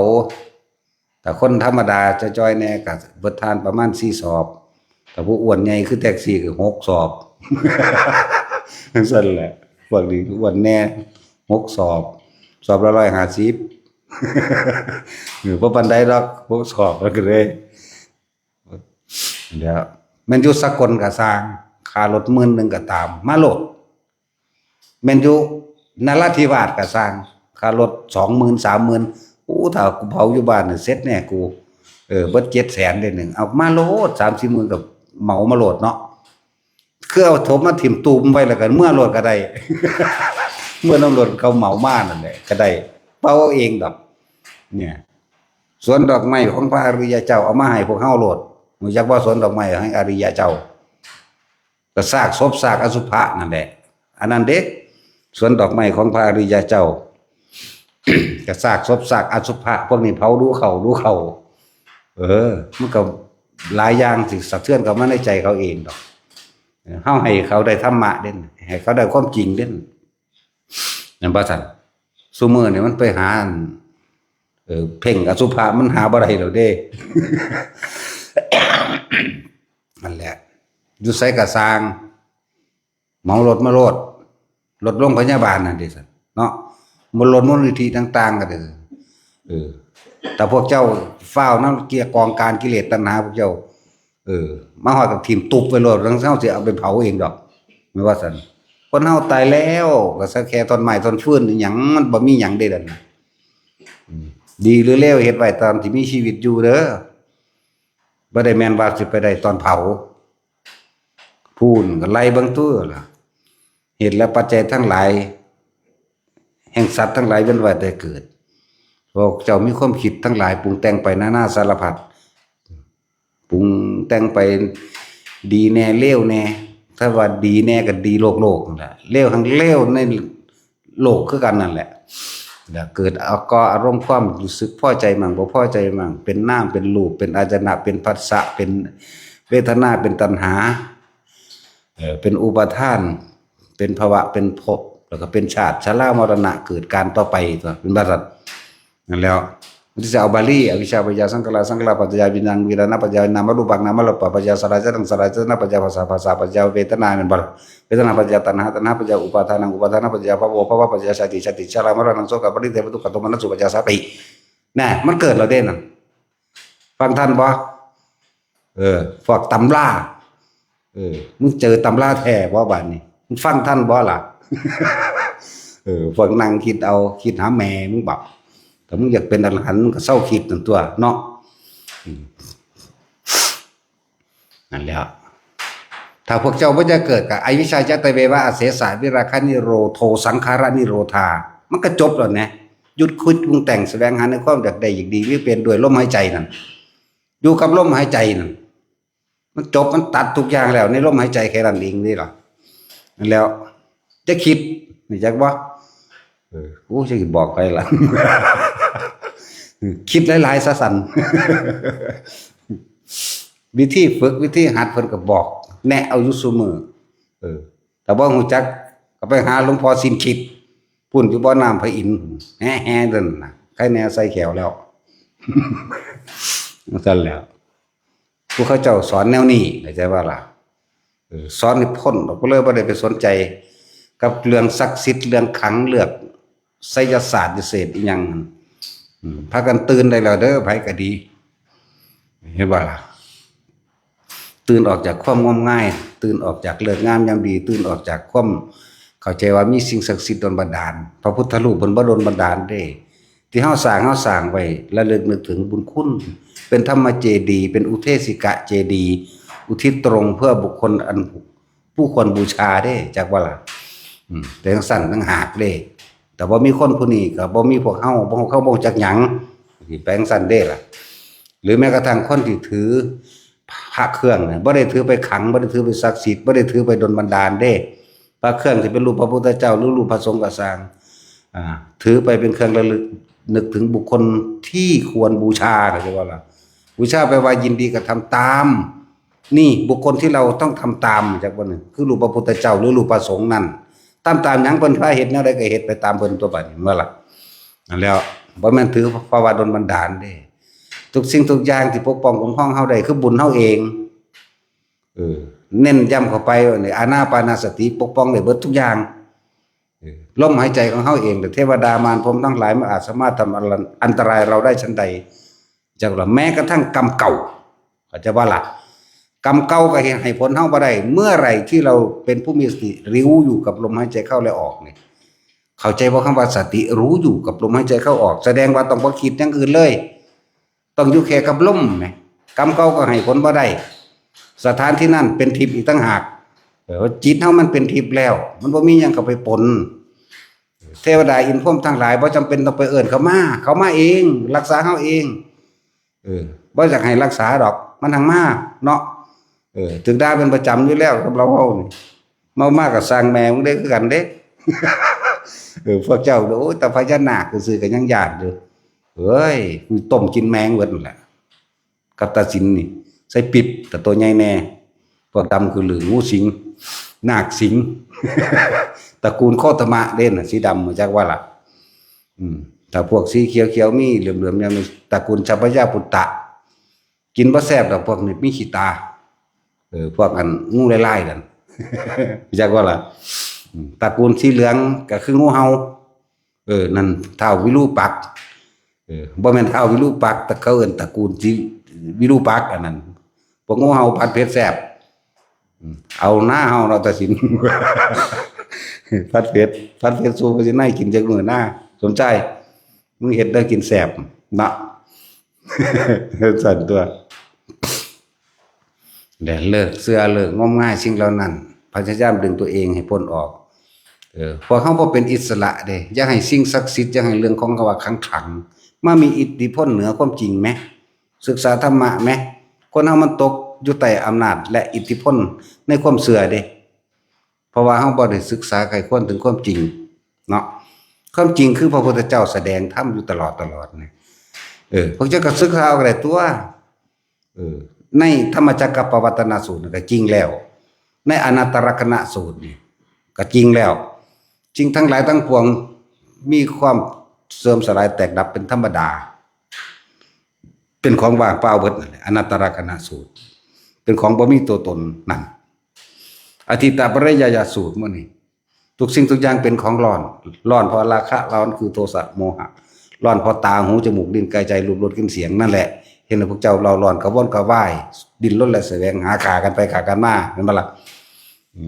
ถ้าคนธรรมดาจ่อยๆ แน่ก็เบิดทานประมาณสี่สอบ ถ้าผู้อ้วนใหญ่คือแท็กซี่ก็หกสอบ จั่งซั้นแหละ พวกนี้อ้วนแน่ หกสอบ สอบละร้อยห้าสิบ เออ บ่ปานใดดอก หกสอบ แล้วก็เลย เดี๋ยว แม่นอยู่สกลก็ซ่าง ค่ารถหมื่นหนึ่งก็ตาม มาโลด แม่นอยู่นราธิวาสก็ซ่าง ค่ารถสองหมื่น สามหมื่น โอ้ ถ้ากูเผาอยู่บ้านน่ะ เสร็จแน่กู เออ เบิดเจ็ดแสนเด้หนึ่ง เอามาโลด สามสี่หมื่น ก็เหมามาโลดเนาะ คือเอาศพมาถิ่มตูมไว้แล้วก็เมือโลดก็ได้ เมือนำรถเขาเหมามานั่นแหละ ก็ได้ เผาเอาเองดอก เนี่ย สวนดอกไม้ของพระอริยเจ้าเอามาให้พวกเฮาโลด รู้จักบ่ สวนดอกไม้ของอริยเจ้า ก็ซากศพซากอสุภะนั่นแหละ อันนั้นเด้ สวนดอกไม้ของพระอริยเจ้า ก็ซากศพซากอสุภะ พวกนี้เผาดูเขาดูเขา เออ มันก็หลายอย่างสิสะเทือนเข้ามาในใจเขาเองดอก เฮาให้เขาได้ธรรมะเด้ ให้เขาได้ความจริงเด้ แม่นบ่ซั่น ซุมื้อนี่มันไปหาอัน เออ เพ่งอสุภะมันหาบ่ได้แล้วเด้ นั่นแหละ อยู่ไสก็ซ่าง เหมารถมาโลด รถโรงพยาบาลนั่นเด้ซั่นเนาะ บ่รถมูลนิธิต่างๆ ก็เด้อ เออ แต่พวกเจ้าฟ้าวนำเกียร์กองการกิเลสตัณหาพวกเจ้า เออ มาฮอดก็ถิ่มตุ๊บไว้โลด แล้วเฮาสิเอาไปเผาเองดอก แม่นว่าซั่น คนเฮาตายแล้ว ก็สักแค่ท่อนไม้ท่อนฟืนอิหยัง มันบ่มีหยังเด้นั่นน่ะ อืม ดีหรือเลว เฮ็ดไว้ตอนที่มีชีวิตอยู่เด้อ บ่ได้แม่นว่าสิไปได้ตอนเผา พู้นก็ไล่เบิ่งตัวล่ะ เหตุและปัจจัยทั้งหลาย แห่งสัตว์ทั้งหลายเวียนว่ายแต่เกิด พวกเจ้ามีความคิดทั้งหลายปรุงแต่งไปนานาสารพัด ปรุงแต่งไปดีแน่เลวแน่ ถ้าว่าดีแน่ก็ดีโลกๆ นั่นแหละ เลวทั้งเลวในโลกคือกันนั่นแหละ แล้วเกิดเอาก่ออารมณ์ความรู้สึกพอใจมั่งบ่พอใจมั่ง เป็นนามเป็นรูป เป็นอายตนะ เป็นผัสสะ เป็นเวทนา เป็นตัณหา เอ่อ เป็นอุปาทาน เป็นภวะ เป็นภพ แล้วก็เป็นชาติ ชรามรณะ เกิดการต่อไป ตัวเป็นว่าซั่น นั่นแล้ว มันสิเอาบาลี อวิชชาปัจจยาสังขารา สังขาราปัจจยาวิญญาณ วิญญาณปัจจยานามรูปัง นามรูปปัจจยาสัญญาสัญญาปัจจยาผัสสะ ผัสสะปัจจยาเวทนา แม่นบ่ล่ะ เวทนาปัจจยาตัณหา ตัณหาปัจจยาอุปาทานัง อุปาทานปัจจยาภวะ ภวะปัจจยาชาติ ชาติชรามรณะโสกาปริเทวทุกขโทมนัสอุปาทาสาติ นะ มันเกิดแล้วเด้นั่น ฟังทันบ่ เออ พวกตำรา เออ มึงเจอตำราแท้บ่บาดนี้ มึงฟังทันบ่ล่ะ เออ พวกนั่งคิดเอา คิดหาแม่มึงบ่ ถ้ามึงอยากเป็นอรหันต์ มึงก็เซาคิดนั่นตัวเนาะ อืม นั่นแหละ ถ้าพวกเจ้าบ่จะเกิดกับอวิชชา จัตเตเววะ อเสสะ วิราคะนิโรโธ สังขารนิโรธา มันก็จบแล้วนะ หยุดคิดปรุงแต่ง แสวงหาในความอยากได้อยากดี มีเป็นด้วยลมหายใจนั่น อยู่กับลมหายใจนั่น มันจบ มันตัดทุกอย่างแล้ว ในลมหายใจแค่นั้นเองนี่หรอ นั่นแล้ว จะคิด รู้จักบ่ เออ โอ้ จะบอกไปละ คิดหลายๆ ซะสั่น วิธีฝึก วิธีหัด เพิ่นก็บอก แนะเอาอยู่ซุมื้อ เออ แต่ว่าหูจักก็ไปหาหลวงพ่อสินคิด พุ่นอยู่บ่อน้ำพระอินทร์ แฮ่ๆนั่นน่ะ ใครแน่ใส่แขวแล้ว นั่นแหละ ผู้เขาเจ้าสอนแนวนี้ เข้าใจว่าล่ะ เออ สอนให้พ้นออกไปเลย บ่ได้ไปสนใจ กับเรื่องศักดิ์สิทธิ์ เรื่องขัง เรื่องไสยศาสตร์วิเศษอีหยัง อืม พากันตื่นได้แล้วเด้อ ไผก็ดี เห็นบ่ล่ะ ตื่นออกจากความงมงาย ตื่นออกจากเลิกงามยามดี ตื่นออกจากความเข้าใจว่ามีสิ่งศักดิ์สิทธิ์ดลบันดาล พระพุทธรูปเพิ่นบ่ดลบันดาลเด้ ที่เฮาสร้าง เฮาสร้างไว้ระลึกนึกถึงบุญคุณ เป็นธรรมเจดีย์ เป็นอุเทสิกะเจดีย์ อุทิศตรงเพื่อบุคคลอันผู้ควรบูชาเด้ จักว่าล่ะ อืม แต่จั่งซั้นต่างหากเด้ แต่บ่มีคนผู้นี้ก็บ่มีพวกเฮา บ่ เขาบ่จักหยัง สิไปจั่งซั้นเด้ล่ะ หรือแม้กระทั่งคนที่ถือพระเครื่องน่ะ บ่ได้ถือไปขัง บ่ได้ถือไปศักดิ์สิทธิ์ บ่ได้ถือไปดลบันดาลเด้ พระเครื่องที่เป็นรูปพระพุทธเจ้าหรือรูปพระสงฆ์ก็ซ่าง อ่า ถือไปเป็นเครื่องระลึกนึกถึงบุคคลที่ควรบูชา เข้าใจว่าล่ะ บูชาแปลว่ายินดีกระทำตาม นี่บุคคลที่เราต้องทำตามจากวันหนึ่ง คือรูปพระพุทธเจ้าหรือรูปพระสงฆ์นั่น ตาม ตามหยังเพิ่นพาเฮ็ดแนวใดก็เฮ็ดไปตามเพิ่นตัวบัดนี้ แม่นบ่ล่ะ นั่นแหล้ว บ่แม่นถือเพราะว่าดลบันดาลเด้ ทุกสิ่งทุกอย่างที่ปกป้องคุ้มครองเฮาได้คือบุญเฮาเอง เออ เน้นย้ำเข้าไปว่านี่ อานาปานสติปกป้องได้เบิดทุกอย่าง เออ ลมหายใจของเฮาเอง แต่เทวดามารพรหมทั้งหลายมันอาจสามารถทำอันตรายเราได้ฉันใด จักว่าแม้กระทั่งกรรมเก่า เข้าใจบ่ล่ะ กรรมเก่าก็เฮ็ดให้ผลเฮาบ่ได้ เมื่อไหร่ที่เราเป็นผู้มีสติรู้อยู่กับลมหายใจเข้าและออกนี่ เข้าใจบ่คำว่าสติรู้อยู่กับลมหายใจเข้าออก แสดงว่าต้องบ่คิดอย่างอื่นเลย ต้องอยู่แค่กับลมแหม กรรมเก่าก็ให้ผลบ่ได้ สถานที่นั่นเป็นทิพย์อีกต่างหาก เออ จิตเฮามันเป็นทิพย์แล้ว มันบ่มีหยังเข้าไปปน เทวดาอินทร์พรหมทั้งหลายบ่จำเป็นต้องไปเอิ้นเขามา เขามาเอง รักษาเฮาเอง เออ บ่อยากให้รักษาดอก มันหังมาเนาะ เออ ถืกด่าเป็นประจำอยู่แล้วกับเราเฮานี่ เมามาก็ซ่างแม่มึงเด้คือกันเด้ เออ พวกเจ้า โอ้ย แต่พญานาคซื่อๆก็ยังย้านอยู่ เฮ้ย กูต้มกินแมงเบิดนั่นแหละ กับตาสินนี่ ใส่ปิ๊บ แต่ตัวใหญ่แน่ พวกดำคือหรืองูสิง นาคสิง ตระกูลโคตมะเด้น่ะ สีดำ จักว่าล่ะ อืม ถ้าพวกสีเขียวๆ มีเหลืองๆ เนี่ย ตระกูลชัพพยาปุตตะ กินบ่แซ่บดอก พวกนี้มีขี้ตา เออ พวกอันงูลายๆนั่น จักว่าล่ะ อืม ตระกูลสีเหลืองก็คืองูเห่า เออ นั่นท้าววิรูปักษ์ เออ บ่แม่นท้าววิรูปักษ์ แต่เขาเอิ้นตระกูลสีวิรูปักษ์ อันนั้น พวกงูเห่าผัดเผ็ดแซ่บ อืม เอาหน้าเห่าเนาะ ตาสิน ผัดเผ็ด ผัดเผ็ดสู้ไปสิ นายกินจักมื้อหน้า สมใจ มึงเฮ็ดได้กินแซ่บเนาะ สั่นตัว และเลิกเชื่อ เลิกงมงายสิ่งเหล่านั้น พยายามดึงตัวเองให้พ้นออก เออ พวกเฮาบ่เป็นอิสระเด้ อย่าให้สิ่งศักดิ์สิทธิ์ อย่าให้เรื่องของคำว่าขลังๆ มามีอิทธิพลเหนือความจริงแหม ศึกษาธรรมะแหม คนเฮามันตกอยู่ใต้อำนาจและอิทธิพลในความเชื่อเด้ เพราะว่าเฮาบ่ได้ศึกษาใคร่ครวญถึงความจริงเนาะ ความจริงคือพระพุทธเจ้าแสดงธรรมอยู่ตลอดตลอดนี่ เออ พวกเจ้าก็ศึกษาเอาก็ได้ตัว เออ ในธรรมจักรกัปปวัตตนสูตรนี่ก็จริงแล้ว ในอนัตตลักษณสูตรนี่ก็จริงแล้ว สิ่งทั้งหลายทั้งปวงมีความเสื่อมสลายแตกดับเป็นธรรมดา เป็นของว่างเปล่าเบิดนั่นแหละ อนัตตลักษณสูตร เป็นของบ่มีตัวตนนั่น อธิตตปริยายสูตรหมดนี่ ทุกสิ่งทุกอย่างเป็นของร้อน ร้อนเพราะราคะ ร้อนคือโทสะโมหะ ร้อนเพราะตา หู จมูก ลิ้น กาย ใจ รูป รส กลิ่น เสียง นั่นแหละ เห็นพวกเจ้าเร่าร้อนกระวนกระวาย ดิ้นรนและแสวงหา ฆ่ากันไปฆ่ากันมา เห็นบ่ล่ะ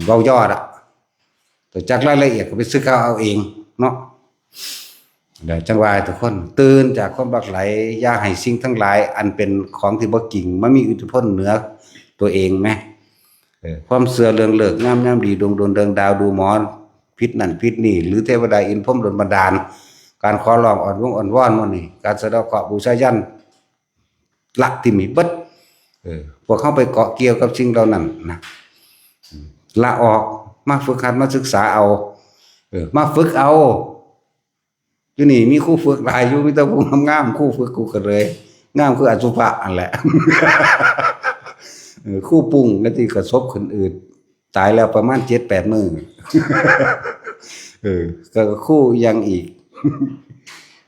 เว้ายอดอะ แต่จักรายละเอียดก็ไปศึกษาเอาเองเนาะ เดี๋ยวจังว่าทุกคนตื่นจากความหลับไหล อย่าให้สิ่งทั้งหลายอันเป็นของที่บ่จริงมามีอิทธิพลเหนือตัวเองแหม เออ ความเชื่อเรื่องฤกษ์งามยามดี ดวงดนเริงดาวดูหมอ ผิดนั่นผิดนี่ หรือเทวดาอินทร์พรหมดลบันดาล การขอร้องอ้อนวงอ้อนวอนหมู่นี่ การสะเดาะเคราะห์บูชายัญ ละทิ่มให้เบิด เออ พวกเฮาไปเกาะเกี่ยวกับสิ่งเหล่านั้นนะ ละออก มาฝึกหัด มาศึกษาเอา เออ มาฝึกเอา อยู่นี่มีครูฝึกหลายอยู่ มีแต่ผู้งามๆ ครูฝึกกูก็เลย งามคืออสุภะนั่นแหละ เออ ครูปุ้งก็ที่กระสบคนอื่น ตายแล้วประมาณเจ็ดแปดมื้อ เออ ก็คู่ยังอีก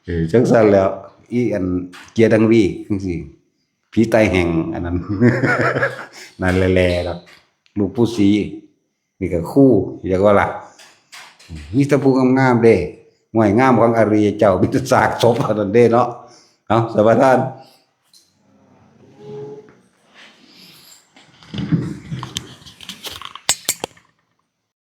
เออ จังซั่นแล้ว อีอันเกียร์ดังวีกจังซี่ ผีไตแห่งอันนั้น นั่นแหละๆดอก ลูกปู่ศรี นี่ก็คู่ อยากว่าล่ะ มีแต่ผู้งามๆเด้ ห้วยงามของอริยเจ้า มีแต่ซากศพเท่านั้นเด้เนาะ เอา สวัสดีท่าน